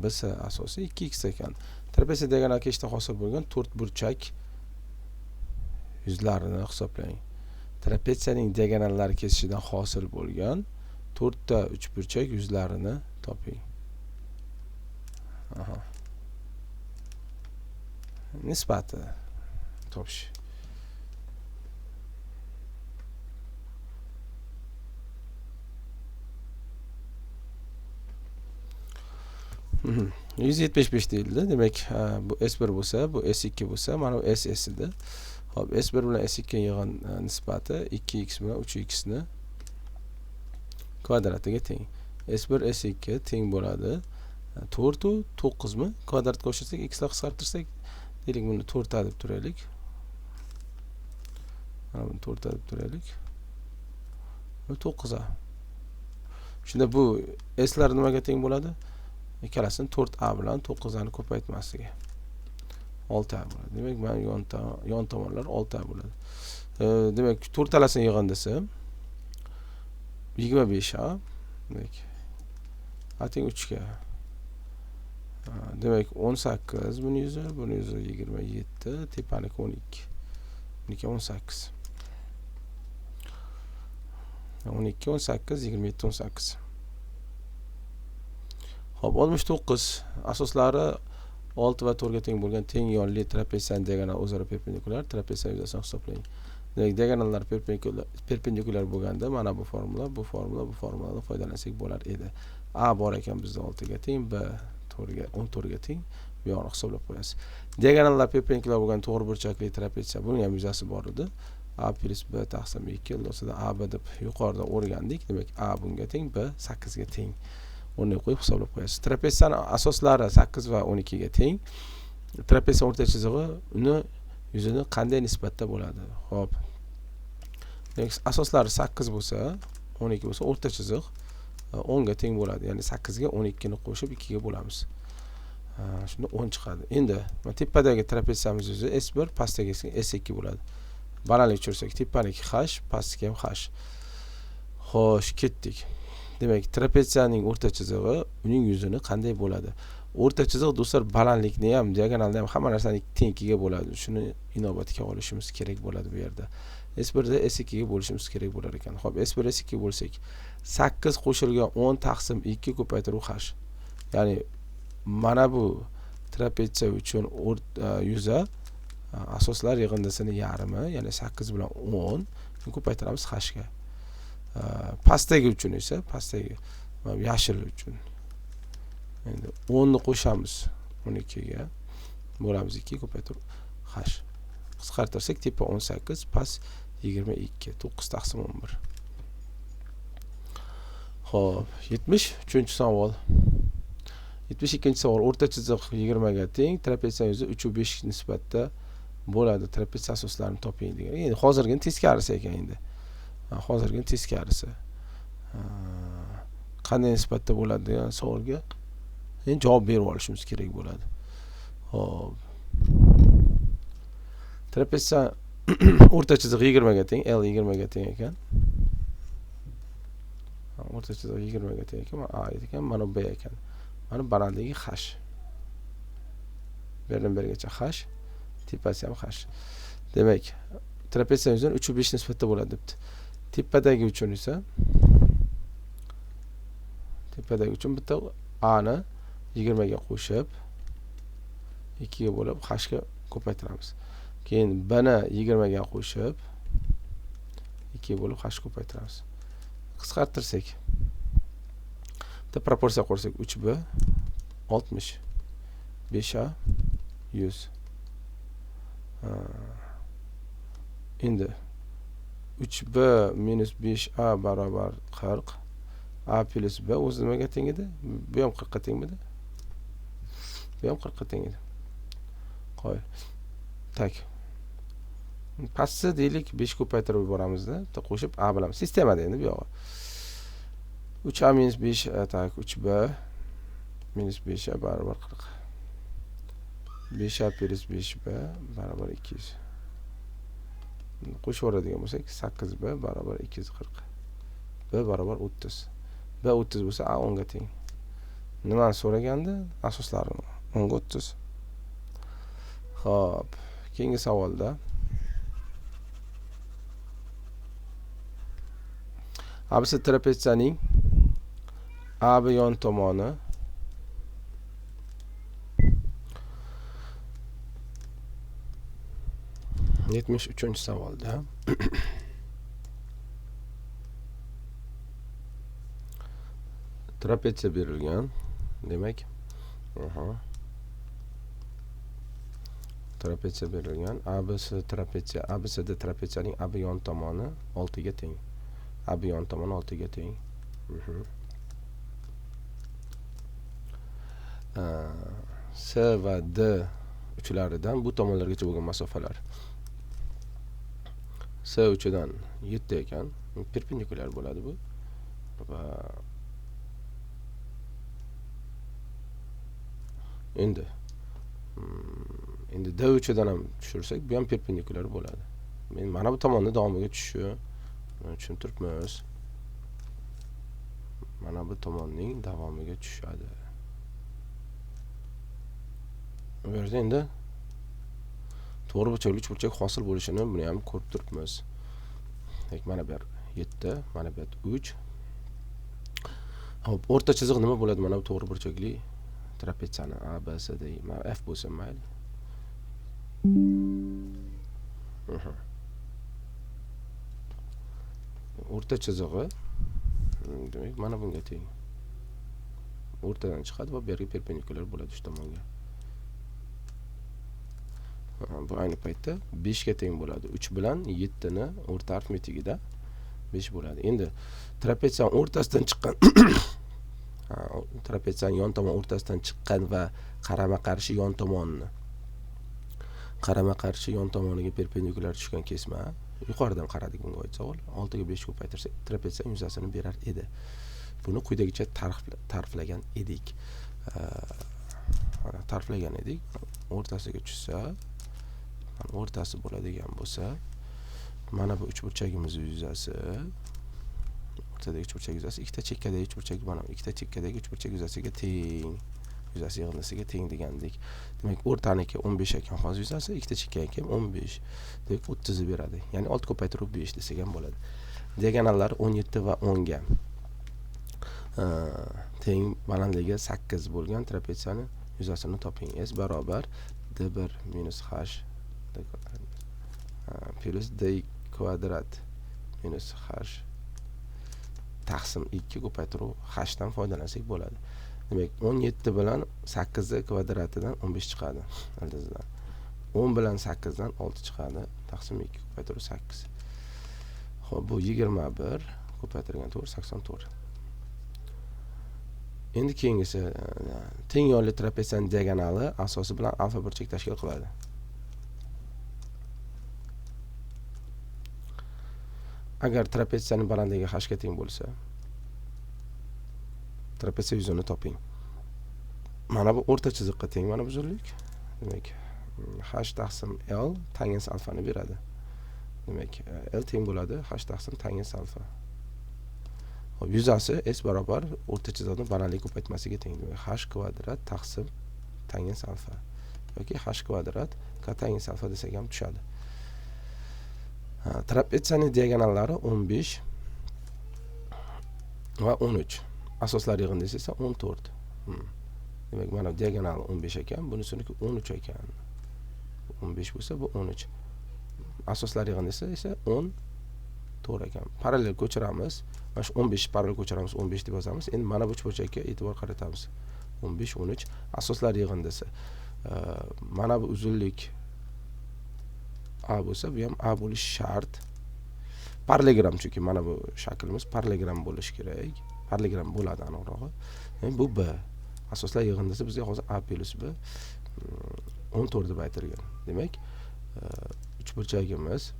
BC asosi 2x ekan. Trapetsiya diagonal kesishdan hosil bo'lgan 4 burchak yuzlarini hisoblang. Trapetsiyaning diagonallari kesishidan hosil bo'lgan 4 ta uchburchak yuzlarini toping. Aha. Nisbati topish. Mm 175 deyildi. Demak, bu S1 bo'lsa, bu S2 bo'lsa, mana bu SS edi. Xo'p, S1 bilan S2 yig'in nisbati 2x bilan 3x ni kvadratiga teng. S1 S2 teng bo'ladi 4 u 9 mi? Kvadratga qo'shsak, x lar qisqartirsak, deylik buni 4 a deb turaylik. Mana buni 4 a deb turaylik. Bu 9 a. Shunda bu S lar nimaga teng bo'ladi? Ikkalasini 4a bilan 9a ni ko'paytmasiga 6a bo'ladi. Demak, mana yon tomonlar 6a bo'ladi. Demak, to'rtalasini yig'indisi 25a. Demak, a teng 3 ga. Demak, 18 buni yuzi, buni yuzi 27, tepaniki 12. Buniki 18. 12, 18, 27, 18. Xo'p, 69 asoslari 6 va 4 ga teng bo'lgan teng yonli trapetsiyaning diagonal o'zaro perpendikulyar trapetsiya yuzasini hisoblang. Demak, diagonallar perpendikulyar bo'lganda mana bu formula, bu formula, bu formuladan foydalansak bo'lar edi. A bor ekan bizda 6 ga teng, B 4 ga, 14 ga teng. Bu yog'ini hisoblab qo'yasiz. Diagonallar perpendikulyar bo'lgan to'g'ri burchakli trapetsiya, buning ham yuzasi bor edi. A plus B taqsim 2 o'rtasida AB deb yuqorida o'rgandik. Demak, A bunga teng, B 8 ga teng. O'rniga qo'yib hisoblab qo'yasiz. Trapetsiyaning asoslari 8 va 12 ga teng. Trapetsiya o'rta chizig'i uni yuzini qanday nisbatda bo'ladi? Xo'p. Demak, asoslari 8 bo'lsa, 12 bo'lsa, o'rta chiziq 10 ga teng bo'ladi. Ya'ni 8 ga 12 ni qo'shib 2 ga bo'lamiz. Shunda 10 chiqadi. Endi mana tepadagi trapetsiyamiz yuzi S1, pastdagisi S2 bo'ladi. Balandlik tushirsak, tepaniki h, pastniki ham h. Xo'sh, ketdik. Demak, trapetsiyaning o'rta chizig'i uning yuzini qanday bo'ladi? O'rta chiziq do'stlar balandlikni ham, diagonalni ham, hamma narsani teng 2 ga bo'ladi. Shuni inobatga olishimiz kerak bo'ladi bu yerda. S1 da S2 ga bo'lishimiz kerak bo'lar ekan. Xo'p, S1 S2 bo'lsak, 8 qo'shilgan 10 taqsim 2 ko'paytiruv h. Ya'ni mana bu trapetsiya uchun yuza asoslar yig'indisini yarmi, ya'ni 8 bilan 10 ko'paytiramiz h ga. Pastdagi uchun esa, pastdagi yashil uchun endi 10 ni qo'shamiz 12 ga, bo'lamiz 2 ko'paytirib h. Qisqartirsak tepa 18, past 22, 9 taqsim 11. Xo'p, 73-savol. 72-savol. O'rta chiziq 20 ga teng, trapetsiya yuzi 3 va 5 nisbatda bo'ladi. Trapetsiya asoslarini toping degan. Endi hozirgina teskarisi ekan endi. Hozirgina teskarisi. Qanday nisbatda bo'ladi degan savolga endi javob berib olishimiz kerak bo'ladi. Xo'p. Trapetsiya o'rta chiziq 20 ga teng, L 20 ga teng ekan. O'rta chiziq 20 ga teng ekan, mana A ekan, mana B ekan. Mana balandligi h. Berdan bergacha h, tepasi ham h. Demak, trapetsiya yuzini 3 va 5 nisbatda bo'ladi debdi. Tepadagi uchun esa, tepadagi uchun bitta A ni 20 ga qo'shib 2 ga bo'lib h ga ko'paytiramiz. Keyin B ni 20 ga qo'shib 2 ga bo'lib h ko'paytiramiz. Qisqartirsak, bitta proporsiya qo'ysak 3B 60, 5A 100. Endi 3B minus 5A barobar 40. A plus B o'zi nimaga teng edi? Bu ham 40 ga tengmidi? Bu ham 40 ga teng edi. Qo'y. Tak. Pastsi deylik 5 ko'paytirib yuboramizda, bitta qo'shib a bilamiz. Sistemada endi bu yog'i. 3a minus 5, tak, 3b minus 5a barobar 40. 5a plus 5b barobar 200. Qo'shib yuboradigan bo'lsak 8b barobar 240. B barobar 30. B 30 bo'lsa a 10 ga teng. Nimani so'ragandi? Asoslarini. 10 ga 30. Xo'p, keyingi savolda ABC trapetsiyaning AB yon tomoni 73-savolda trapetsiya berilgan. Demak, trapetsiya berilgan. ABC trapetsiya, ABCD trapetsiyaning AB yon tomoni 6 ga teng. AB yon tomoni 6 ga teng. C va D uchlaridan bu tomonlargacha bo'lgan masofalar. C uchidan 7 ekan, perpendikulyar bo'ladi bu. Va endi D uchidan ham tushirsak, bu ham perpendikulyar bo'ladi. Men mana bu tomonni davomiga tushishi tushunib turibmiz. Mana bu tomonning davomiga tushadi. Bu yerda endi to'g'ri burchakli uchburchak hosil bo'lishini buni ham ko'rib turibmiz. Demak, mana bu yer 7, mana bu yer 3. Xo'p, o'rta chiziq nima bo'ladi? Mana bu to'g'ri burchakli trapetsiyani A, B, C, D, mana F bo'lsa mayli. O'rta chizig'i demak mana bunga teng. O'rtadan chiqadi va bu yerga perpendikulyar bo'ladi shu tomonga. Bu ayni paytda 5 ga teng bo'ladi. 3 bilan 7 ni o'rta arifmetikida 5 bo'ladi. Endi trapetsiyaning o'rtasidan chiqqan trapetsiyaning yon tomon o'rtasidan chiqqan va qarama-qarshi yon tomonni qarama-qarshi yon tomoniga perpendikulyar tushgan kesma, yuqoridan qaradik bunga oid savol. 6 ga 5 ko'paytirsak trapetsiyaning yuzasini berar edi. Buni quyidagicha ta'riflagan edik. Mana ta'riflagan edik. O'rtasiga tushsa, mana o'rtasi bo'ladigan bo'lsa, mana bu uchburchagimiz yuzasi, o'rtadagi uchburchak yuzasi ikkita chekkadagi uchburchak, mana ikkita chekkadagi uchburchak yuzasiga teng, yuzasi yig'indisiga teng degandik. Demak, o'rtaniki 15 ekan hozir yuzasi, ikkita chekkaniki 15. Demak, 30 ni beradi. Ya'ni 6 ko'paytirib 5 desak ham bo'ladi. Diagonallar 17 va 10 ga teng balandligi 8 bo'lgan trapetsiyani yuzasini toping. S barobar D1 minus H plus D kvadrat minus H taqsim 2 ko'paytiruv H dan foydalansak bo'ladi. Demak, 17 bilan 8 kvadratidan 15 chiqadi ildizidan. 10 bilan 8 dan 6 chiqadi. Taqsim 2 ko'paytiruv 8. Xo'p, bu 21 ko'paytirilgan 4 84. Endi keyingisi teng yonli trapetsiyaning diagonali asosi bilan alfa burchak tashkil qiladi. Agar trapetsiyaning balandligi h ga teng bo'lsa, trapetsiya yuzini toping. Mana bu o'rta chiziqqa teng mana bu uzunlik. Demak, h taqsim l tangens alfani beradi. Demak, l teng bo'ladi h taqsim tangens alfa. Xo'p, yuzasi s barobar o'rta chiziqning balandlik ko'paytmasiga teng. Demak, h kvadrat taqsim tangens alfa yoki h kvadrat kotangens alfa desak ham tushadi. Trapetsiyaning diagonallari 15 va 13. Asoslar yig'indisi esa 14. Demak, mana diagonal 15 ekan, bunisiniki 13 ekan. 15 bo'lsa, bu 13. Asoslar yig'indisi esa 14 ekan. Parallel ko'chiramiz. Mana shu 15 parallel ko'chiramiz, 15 deb yozamiz. Endi mana bu uchburchakka e'tibor qaratamiz. 15, 13 asoslar yig'indisi. Mana bu uzunlik A bo'lsa, bu ham A bo'lishi shart. Parallelogram, chunki mana bu shaklimiz parallelogram bo'lishi kerak. Parallelogram bo'ladi aniqrog'i. Endi bu B. Asoslar yig'indisi bizga hozir A plyus B 14 deb aytilgan. Demak, uchburchagimiz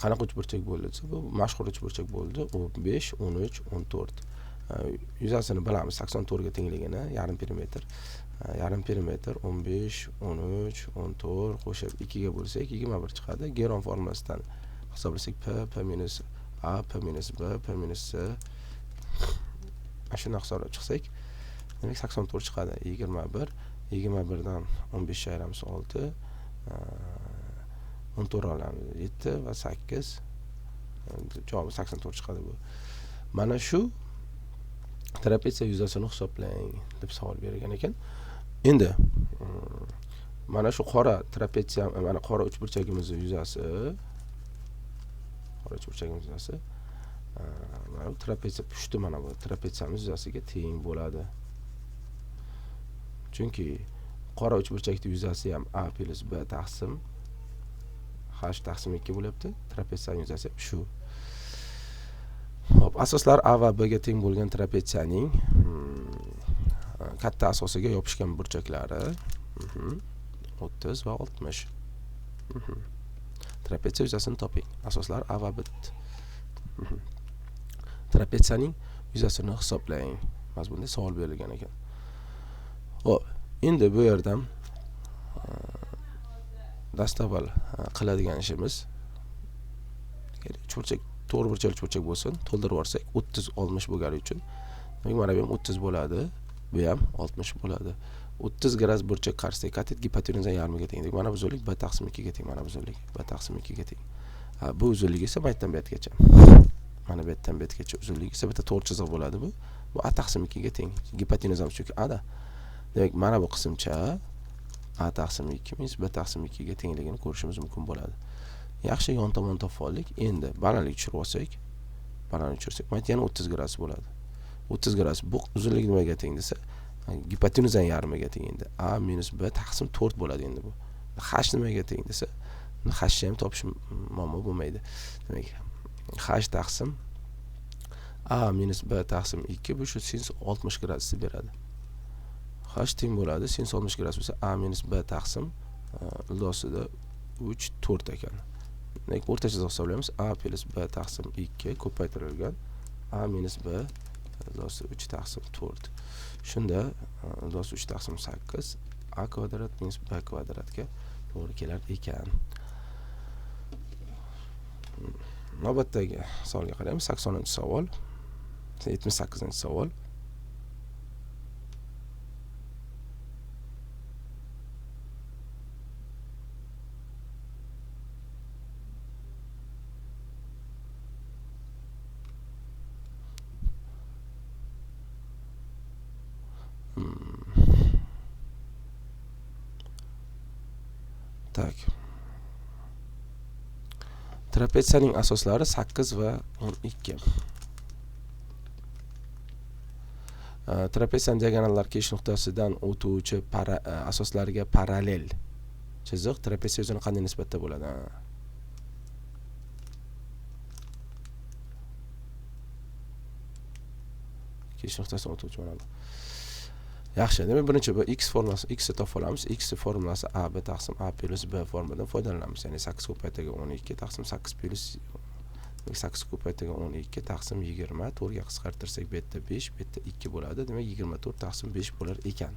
qanaqa uchburchak bo'ldi desa, bu mashhur uchburchak bo'ldi. U 5, 13, 14. Yuzasini bilamiz 84 ga tengligini, yarim perimetr. Yarim perimetr 15, 13, 14 qo'shib 2 ga bo'lsak 21 chiqadi. Geron formulasidan hisoblasak P, P minus A, P minus B, P minus C. Shuni hisoblab chiqsak, demak 84 chiqadi. 21, 21 dan 15 ayiramiz 6, 14 olamiz 7 va 8. Javobi 84 chiqadi bu. Mana shu trapetsiya yuzasini hisoblang deb savol bergan ekan. Endi mana shu qora trapetsiya, mana qora uchburchagimizning yuzasi, qora uchburchagimiz yuzasi mana bu trapetsiya pushti, mana bu trapetsiyamiz yuzasiga teng bo'ladi. Chunki qora uchburchakning yuzasi ham A plyus B taqsim H taqsim 2 bo'lyapti. Trapetsiyaning yuzasi ham shu. Xo'p, asoslar A va B ga teng bo'lgan trapetsiyaning katta asosiga yopishgan burchaklari 30 va 60. Trapetsiya yuzasini toping. Asoslar A va B. Trapetsiyaning yuzasini hisoblang. Mazmunda savol berilgan ekan. Xo'p, endi bu yerdan dastavval qiladigan ishimiz uchburchak, to'g'ri burchakli uchburchak bo'lsin, to'ldirib yuborsak 30 60 bo'lgani uchun, demak mana bu ham 30 bo'ladi, bu ham 60 bo'ladi. 30 gradus burchak qarshisidagi katet gipotenuza yarmiga teng. Mana bu uzunlik B taqsim 2 ga teng, mana bu uzunlik B taqsim 2 ga teng. Bu uzunlik esa bu yerdan bu yergacha. Mana bu yerdan bu yergacha uzunlik esa bitta to'g'ri chiziq bo'ladi bu. Bu A taqsim 2 ga teng. Gipotenuzamiz chunki A da. Demak, mana bu qismcha A taqsim 2 minus B taqsim 2 ga tengligini ko'rishimiz mumkin bo'ladi. Yaxshi, yon tomon topib oldik. Endi balandlik tushirib olsak, balandlik tushirsak, mana yana 30 gradus bo'ladi. 30 gradus bu uzunlik nimaga teng desa, gipotenuzaning yarmiga teng endi. A minus B taqsim 4 bo'ladi endi bu. H nimaga teng desa, h ni ham topish muammo bo'lmaydi. Demak, h taqsim A minus B taqsim 2 bu shu sinus 60 gradusni beradi. H teng bo'ladi sinus 60 gradus bo'lsa A minus B taqsim ildosida 3 4 ekan. Demak, o'rtacha hisoblaymiz. A plyus B taqsim 2 ko'paytirilgan A minus B ildosida 3 taqsim 4. Shunda ildosida 3 taqsim 8 A kvadrat minus B kvadratga to'g'ri kelar ekan. Navbatdagi savolga qaraymiz. 80-savol. 78-savol. Tak. Trapetsiyaning asoslari 8 va 12. Trapetsiyaning diagonallar kesish nuqtasidan o'tuvchi asoslarga parallel chiziq trapetsiya yuzini qanday nisbatda bo'ladi? Kesish nuqtasidan o'tuvchi mana bu. Yaxshi, demak birinchi bu x formulasi, x ni topib olamiz. X formulasi a b taqsim a plyus b formulidan foydalanamiz. Ya'ni 8 ko'paytirgan 12 taqsim 8 plyus 8 ko'paytirgan 12 taqsim 20, 4 ga qisqartirsak bu yerda 5, bu yerda 2 bo'ladi. Demak 24 taqsim 5 bo'lar ekan.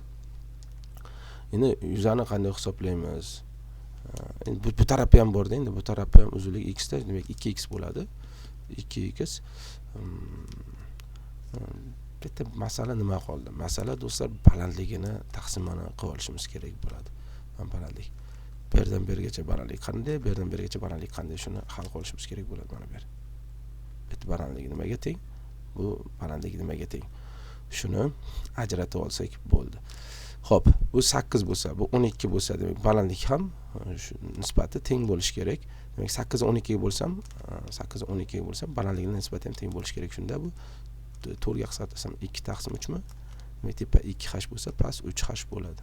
Endi yuzani qanday hisoblaymiz? Endi bu tarafi ham borda, endi bu tarafi ham uzunlik x da, demak 2x bo'ladi. 2x bitta masala nima qoldi? Masala do'stlar balandligini taqsimini qilib olishimiz kerak bo'ladi. Mana balandlik. Bu yerdan bu yergacha balandlik qanday, bu yerdan bu yergacha balandlik qanday, shuni hal qilib olishimiz kerak bo'ladi mana bu yer. Bitta balandligi nimaga teng? Bu balandligi nimaga teng? Shuni ajratib olsak bo'ldi. Xo'p, bu 8 bo'lsa, bu 12 bo'lsa, demak balandlik ham shu nisbati teng bo'lishi kerak. Demak 8 ni 12 ga bo'lsam, 8 ni 12 ga bo'lsam, balandlikning nisbati ham teng bo'lishi kerak. Shunda bu 4 ga qisqartirsam 2 taqsim 3 mi? Demak tepa 2h bo'lsa, past 3h bo'ladi.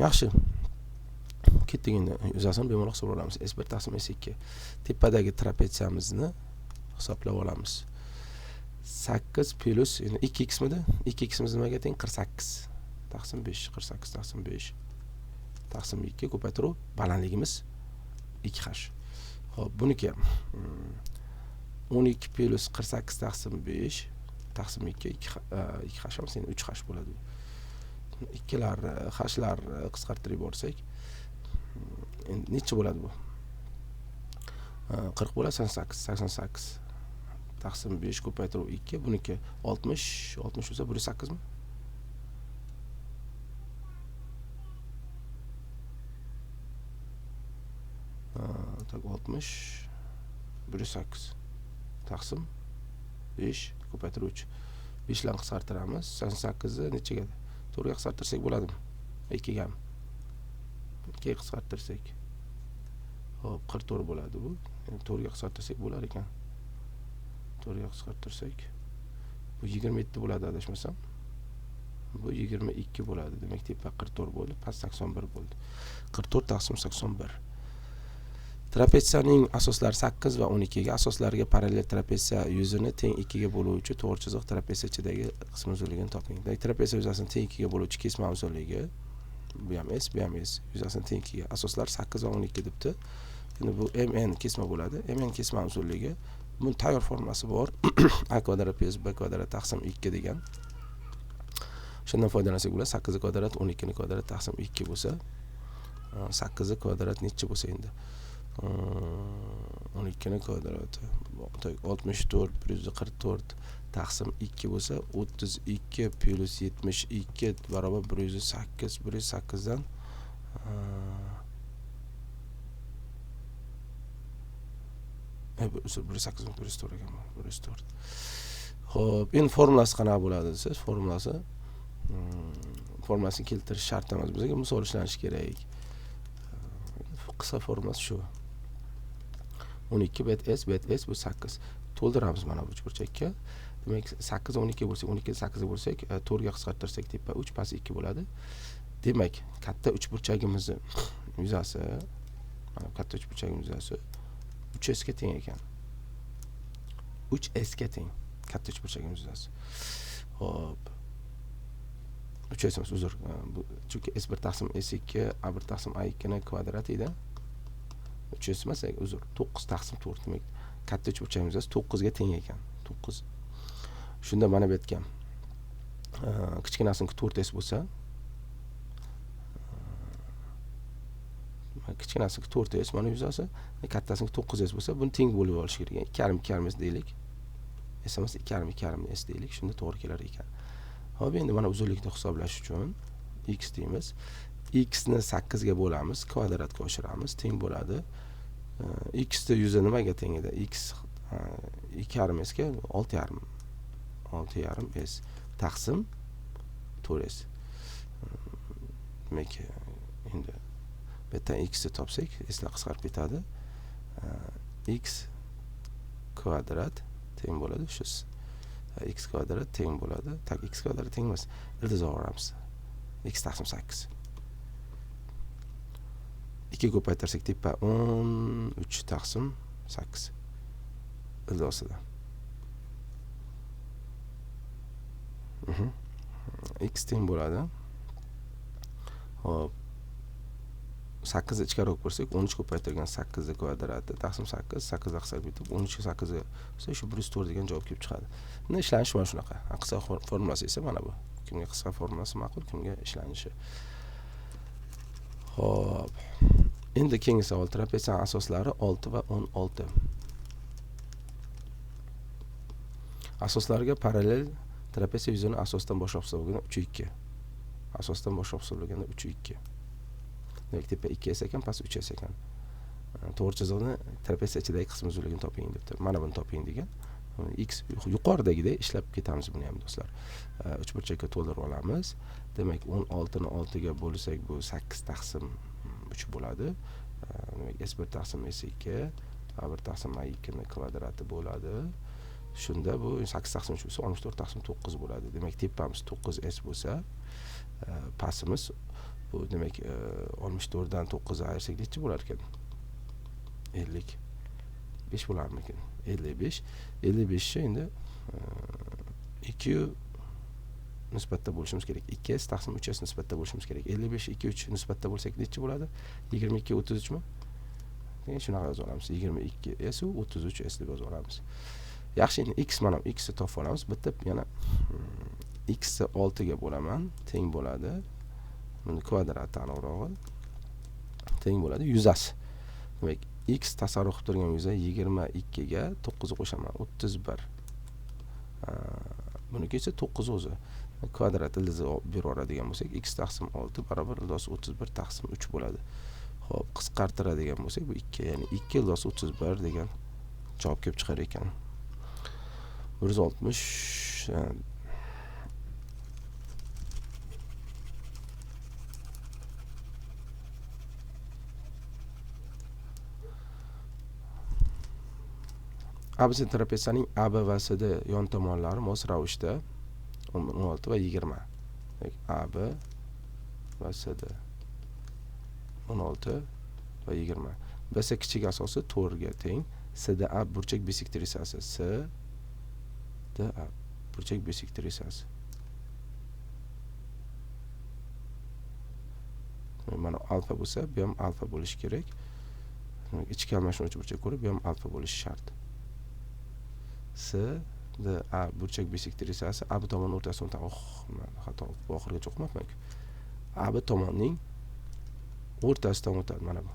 Yaxshi. Ketdik endi yuzasini bemalol hisoblab olamiz. S1 taqsim S2. Tepadagi trapetsiyamizni hisoblab olamiz. 8 plus endi 2x midi? 2x imiz nimaga teng? 48 taqsim 5, 48 taqsim 5 taqsim 2 ko'paytiruv balandligimiz 2h. Xo'p, buniki 12 plus 48 taqsim 5 taqsim 2, 2h emas, endi 3h bo'ladi. Ikkilar hashlar qisqartirib yuborsak, endi necha bo'ladi bu? 40 bo'ladi, 88, 88 taqsim 5 ko'paytiruv 2, buniki 60, 60 bo'lsa 108 mi? Tak 60 108 taqsim 5 ko'paytiruv 3. 5 bilan qisqartiramiz. 88 ni nechaga? 4 ga qisqartirsak bo'ladimi? 2 gami? 2 ga qisqartirsak. Xo'p, 44 bo'ladi bu. Endi 4 ga qisqartirsak bo'lar ekan. 4 ga qisqartirsak bu 27 bo'ladi adashmasam. Bu 22 bo'ladi. Demak, tepa 44 bo'ldi, past 81 bo'ldi. 44 taqsim 81. Trapetsiyaning asoslari 8 va 12 ga asoslariga parallel trapetsiya yuzini teng 2 ga bo'luvchi to'g'ri chiziq trapetsiya ichidagi qism uzunligini toping. Demak, trapetsiya yuzasini teng 2 ga bo'luvchi kesma uzunligi, bu ham S, bu ham S, yuzasini teng 2 ga, asoslar 8 va 12 debdi. Endi bu MN kesma bo'ladi. MN kesma uzunligi, buni tayyor formulasi bor. A kvadrat plus B kvadrat taqsim 2 degan. Shundan foydalansak bo'ladi. 8 kvadrat 12 kvadrat taqsim 2 bo'lsa, 8 kvadrat necha bo'lsa endi? 12 kvadrati 64 144 taqsim 2 bo'lsa, 32 plus 72 barobar 108. 108 dan uzr, 108 104 ekan, 104. Xo'p, endi formulasi qanaqa bo'ladi desiz, formulasini keltirish shart emas, bizga misol ishlanishi kerak. Qisqa formulasi shu. 12 bet S bet S bu 8. To'ldiramiz mana bu uchburchakka. Demak, 8 12 bo'lsak, 12 8 bo'lsak, 4 ga qisqartirsak tepa 3, past 2 bo'ladi. Demak, katta uchburchagimizni yuzasi, mana bu katta uchburchagimiz yuzasi 3 S ga teng ekan. 3 S ga teng katta uchburchagimiz yuzasi. Xo'p. 3 S emas, uzr. Bu chunki S1 taqsim S2, A1 taqsim A2 ni kvadrati edi. 3 S emas, uzr, 9 taqsim 4. Demak, katta uchburchagimiz yuzasi 9 ga teng ekan. 9. Shunda mana bu yerga, kichkinasiniki 4 S bo'lsa, kichkinasiniki 4 S mana yuzasi, kattasiniki 9 S bo'lsa, buni teng bo'lib olish kerak. Ikki yarim, ikki yarim S deylik. S emas, ikki yarim, ikki yarim S deylik. Shunda to'g'ri kelar ekan. Xo'p, endi mana uzunlikni hisoblash uchun x deymiz. X ni 8 ga bo'lamiz, kvadratga oshiramiz, teng bo'ladi. X ni yuzi nimaga teng edi? X, ikki yarim S ga olti yarim. Olti yarim S taqsim 4 S. Demak, endi bu yerdan x ni topsak, S lar qisqarib ketadi. X kvadrat teng bo'ladi. Shu x kvadrat teng bo'ladi. Tak, x kvadrat teng emas. Ildiz olamiz. X taqsim 8. 2 ko'paytirsak tepa 13 taqsim 8. Ildiz ostida. X teng bo'ladi. Xo'p. 8 ichkari olib kirsak, 13 ko'paytirgan 8 kvadrati taqsim 8, 8 qisqarib ketib, 13 ga 8 bo'lsa, shu 104 degan javob kelib chiqadi. Endi ishlanishi mana shunaqa. Qisqa formulasi esa mana bu. Kimga qisqa formulasi ma'qul, kimga ishlanishi. Xo'p. Endi keyingi savol, trapetsiyaning asoslari 6 va 16. Asoslarga parallel trapetsiya yuzini asosdan boshqa hisoblaganda 3 2. Asosdan boshqa hisoblaganda 3 2. Demak, tepa 2 S ekan, past 3 S ekan. To'g'ri chiziqni trapetsiya ichidagi qism uzunligini toping debdi. Mana buni toping degan. X yuqoridagidek ishlab ketamiz buni ham do'stlar. Uchburchakka to'ldirib olamiz. Demak, 16 ni 6 ga bo'lsak, bu 8 taqsim 3 bo'ladi. Demak, S1 taqsim S2, A1 taqsim A2 ni kvadrati bo'ladi. Shunda bu 8 taqsim 3 bo'lsa, 64 taqsim 9 bo'ladi. Demak, tepamiz 9 S bo'lsa, pastimiz bu demak, 64 dan 9 ni ayirsak necha bo'lar ekan? 55 bo'larmikin? 55. 55 ni endi 2 nisbatda bo'lishimiz kerak. 2s taqsim 3s nisbatda bo'lishimiz kerak. 55 2 3 nisbatda bo'lsak necha bo'ladi? 22 33 mi? Degan shunaqa yozib olamiz. 22 s u 33 s deb yozib olamiz. Yaxshi, endi x mana x ni topib olamiz. Bitta yana x ni 6 ga bo'laman, teng bo'ladi. Buni kvadrati aniqrog'i teng bo'ladi yuzasi. Demak, x tasarruf qilib turgan yuza 22 ga 9 qo'shaman, 31. Buniki esa 9 o'zi. Kvadrat ildizi berib yuboradigan bo'lsak, x taqsim 6 barobar ildiz 31 taqsim 3 bo'ladi. Xo'p, qisqartiradigan bo'lsak, bu 2, ya'ni 2 ildiz 31 degan javob kelib chiqar ekan. 160 ABC trapetsiyaning AB va CD yon tomonlari mos ravishda 16 va 20. Demak, AB va CD 16 va 20. BC kichik asosi 4 ga teng. CDA burchak bisektrisasi. CDA burchak bisektrisasi. Mana alfa bo'lsa, bu ham alfa bo'lishi kerak. Ichki almashinuvchi burchak ko'rib, bu ham alfa bo'lishi shart. C D A burchak bisektrisasi AB tomon o'rtasini oh, xato, bu oxirigacha o'qimabman-ku. AB tomonning o'rtasidan o'tadi mana bu.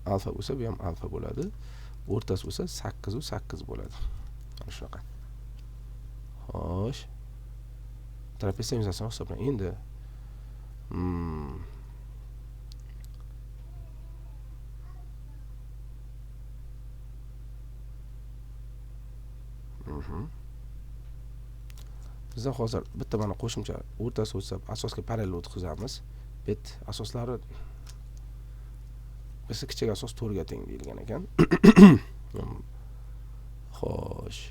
Alfa bo'lsa, bu ham alfa bo'ladi. O'rtasi bo'lsa 8 u 8 bo'ladi. Mana shunaqa. Xo'sh. Trapetsiya yuzasini hisoblang. Endi Bizda hozir bitta mana qo'shimcha o'rtasi o'tsa asosga parallel o'tkazamiz. Bet asoslari biz kichik asos 4 ga teng deyilgan ekan. Xo'sh.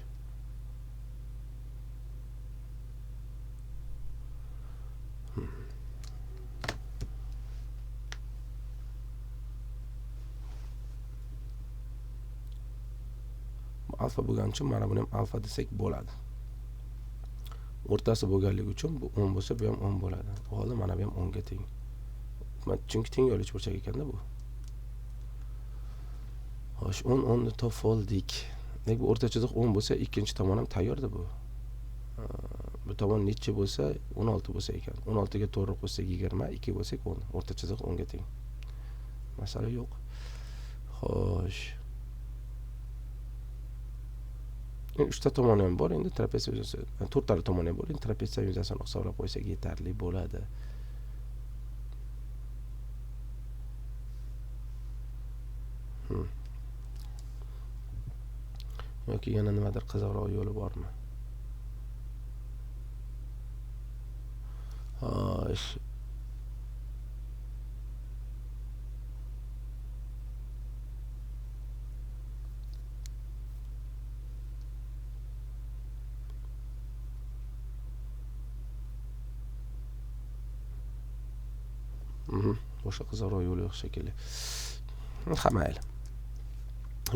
Alfa bo'lgani uchun mana buni ham alfa desak bo'ladi. O'rtasi bo'lganligi uchun bu 10 bo'lsa, bu ham 10 bo'ladi. Bu holda mana bu ham 10 ga teng. Chunki teng yo'l uchburchak ekanda bu. Xo'sh, 10 10 ni topib oldik. Demak, bu o'rta chiziq 10 bo'lsa, ikkinchi tomon ham tayyorda bu. Bu tomon necha bo'lsa, 16 bo'lsa ekan. 16 ga 4 qo'shsak 20, 2 bo'lsak 10. O'rta chiziq 10 ga teng. Masala yo'q. Xo'sh. Endi uchta tomoni ham bor, endi trapetsiya yuzasi, to'rttala tomoni ham bor, endi trapetsiya yuzasini hisoblab qo'ysak yetarli bo'ladi. Yoki yana nimadir qiziqroq yo'li bormi? Xo'sh. Boshqa qiziqroq yo'l yo'q shekilli. Ha, mayli.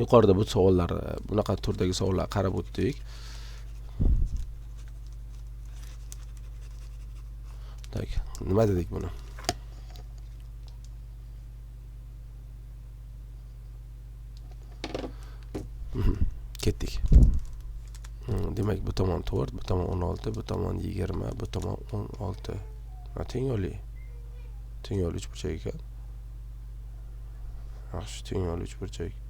Yuqorida bu savollar, bunaqa turdagi savollar qarab o'tdik. Tak, nima dedik buni? Ketdik. Demak, bu tomon 4, bu tomon 16, bu tomon 20, bu tomon 16. Ha, teng yo'li. Teng yo'l uchburchak ekan. Yaxshi, teng yo'l uchburchak.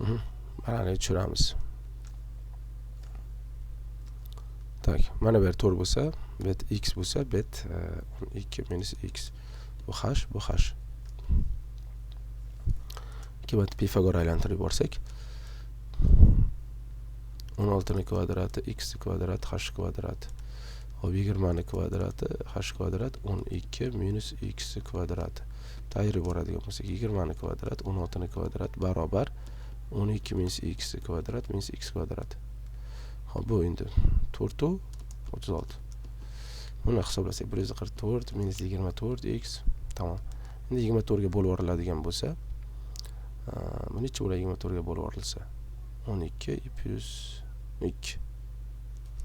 Balandlikni tushiramiz. Tak, mana bu yer 4 bo'lsa, bu yer x bo'lsa, bu yer 12 minus x. Bu h, bu h. 2 marta Pifagor aylantirib yuborsak, 16 ni kvadrati x kvadrat h kvadrat. Hop, 20 ni kvadrati h kvadrat 12 minus x kvadrat. Ayirib yuboradigan bo'lsak, 20 ni kvadrat 16 ni kvadrat barobar 12 minus x kvadrat minus x kvadrat. Hop, bu endi 4 36. Buni hisoblasak 144 minus 24 x. Tamom. Endi 24 ga bo'lib yuboriladigan bo'lsa, bu necha bo'ladi 24 ga bo'lib yuborilsa? 12 plus 2.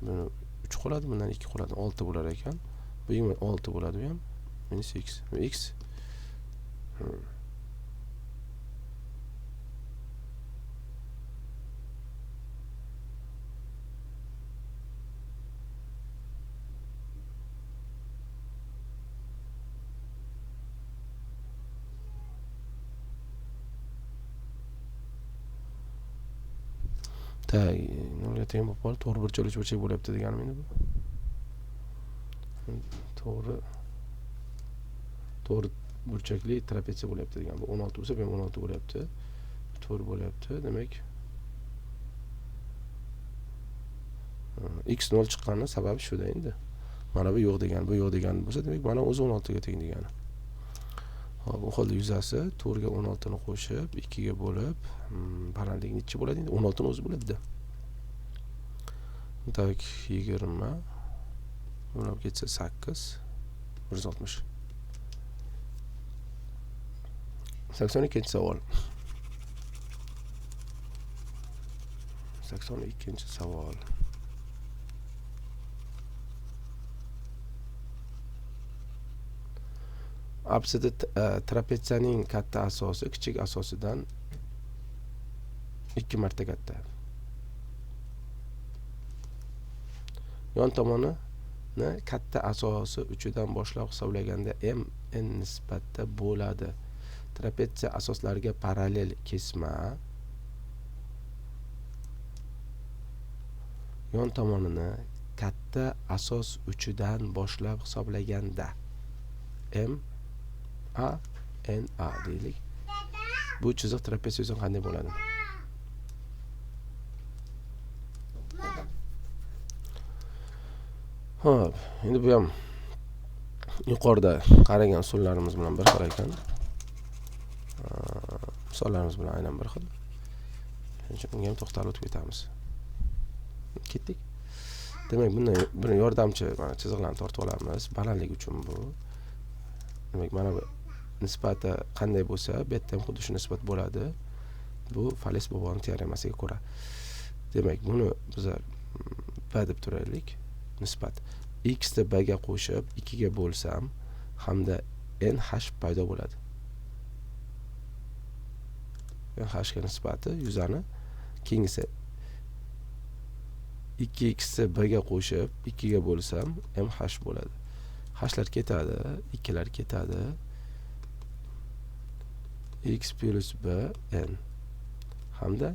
Buni 3 qoladi, bundan 2 qoladi, 6 bo'lar ekan. Bu 26 bo'ladi, bu ham minus x. Bu x. Tak, nolga teng bo'lib qoldi. To'g'ri burchak uchburchak bo'lyapti deganim endi bu. To'g'ri burchakli trapetsiya bo'lyapti degan. Bu 16 bo'lsa, bu ham 16 bo'lyapti. 4 bo'lyapti. Demak, x 0 chiqqani sababi shuda endi. Mana bu yo'q degan, bu yo'q degan bo'lsa, demak mana o'zi 16 ga teng degani. Hop, u holda yuzasi 4 ga 16 ni qo'shib 2 ga bo'lib, balandligi necha bo'ladi endi? 16 ni o'zi bo'ladi-da. Tak, 20 bo'lib ketsa 8 160. 82-savol. 82-savol. Apsida trapetsiyaning katta asosi kichik asosidan 2 marta katta. Yon tomonini katta asosi uchidan boshlab hisoblaganda m n nisbatda bo'ladi. Trapetsiya asoslariga parallel kesma yon tomonini katta asos uchidan boshlab hisoblaganda m a n a deylik. Bu chiziq trapetsiya uchun qanday bo'ladi? Xo'p, endi bu ham yuqorida qaragan usullarimiz bilan bir xil ekan. Misollarimiz bilan aynan bir xil. Shuning uchun bunga ham to'xtalib o'tib ketamiz. Ketdik. Demak, bundan bir yordamchi mana chiziqlarni tortib olamiz. Balandlik uchun bu. Demak, mana bu nisbati qanday bo'lsa, bu yerda ham xuddi shu nisbat bo'ladi. Bu Fales boboning teoremasiga ko'ra. Demak, buni bizlar B deb turaylik. Nisbat x ni b ga qo'shib 2 ga bo'lsam hamda n h paydo bo'ladi. N h ga nisbati yuzani, keyingisi 2x ni b ga qo'shib 2 ga bo'lsam m h bo'ladi. H'lar ketadi, 2lar ketadi. X plus b n hamda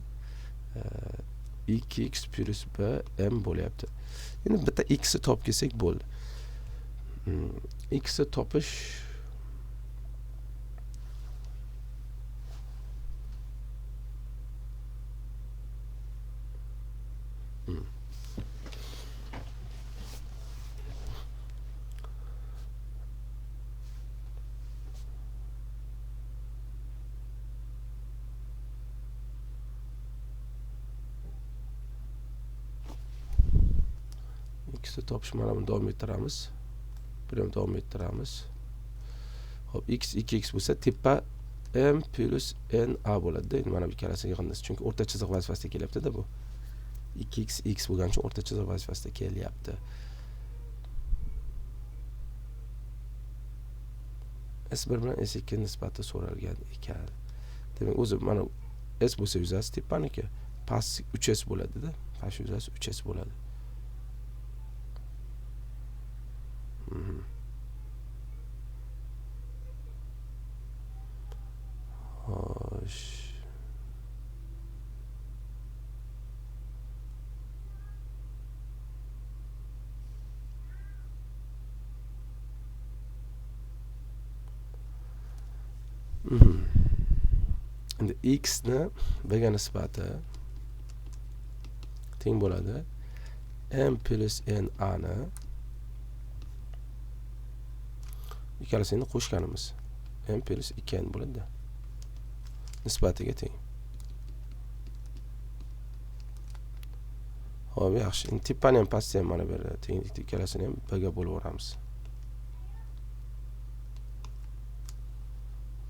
2x plus b m bo'lyapti. Endi bitta x ni topib kelsak bo'ldi. X ni topish topish mana buni davom ettiramiz. Buni ham davom ettiramiz. Xo'p, x 2x bo'lsa tepa m plus n a bo'ladi-da. Endi mana bu ikkalasi yig'indisi, chunki o'rta chiziq vazifasida kelyapti-da bu. 2x x bo'lgani uchun o'rta chiziq vazifasida kelyapti. S1 bilan S2 nisbati so'ralgan ekan. Demak, o'zi mana S bo'lsa yuzasi tepaniki, past 3S bo'ladi-da. Past yuzasi 3S bo'ladi. Xo'sh. Endi x ni b ga nisbati teng bo'ladi m plus n a ni ikkalasini qo'shganimiz m plus 2n bo'ladi. Nisbatiga teng. Xo'p, yaxshi. Endi tepani ham pastni ham mana bu yerda tenglikni ikkalasini ham b ga bo'lib yuboramiz.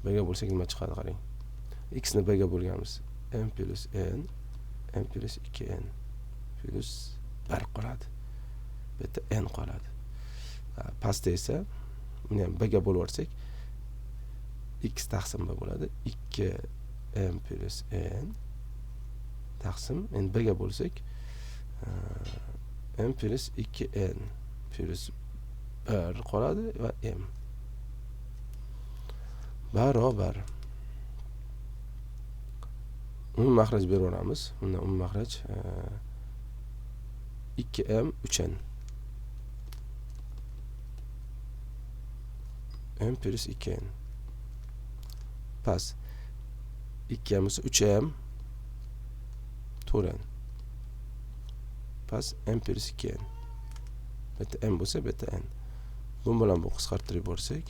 B ga bo'lsak nima chiqadi qarang. X ni b ga bo'lganmiz. M plus n, m plus 2n plus 1 qoladi. Bu yerda n qoladi. Pastda esa buni ham b ga bo'lib yuborsak x taqsim b bo'ladi. 2m plus n taqsim endi b ga bo'lsak m plus 2n plus 1 qoladi va m barobar. Umumiy maxraj berib yuboramiz. Undan umumiy maxraj 2m 3n m plus 2n past 2m bo'lsa 3m 4n past m plus 2n. Bu yerda m bo'lsa bu yerda n. Bu bilan bu qisqartirib yuborsak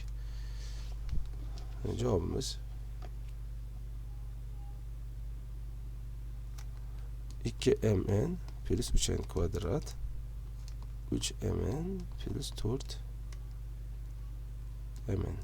javobimiz 2mn plus 3n kvadrat 3mn plus 4mn.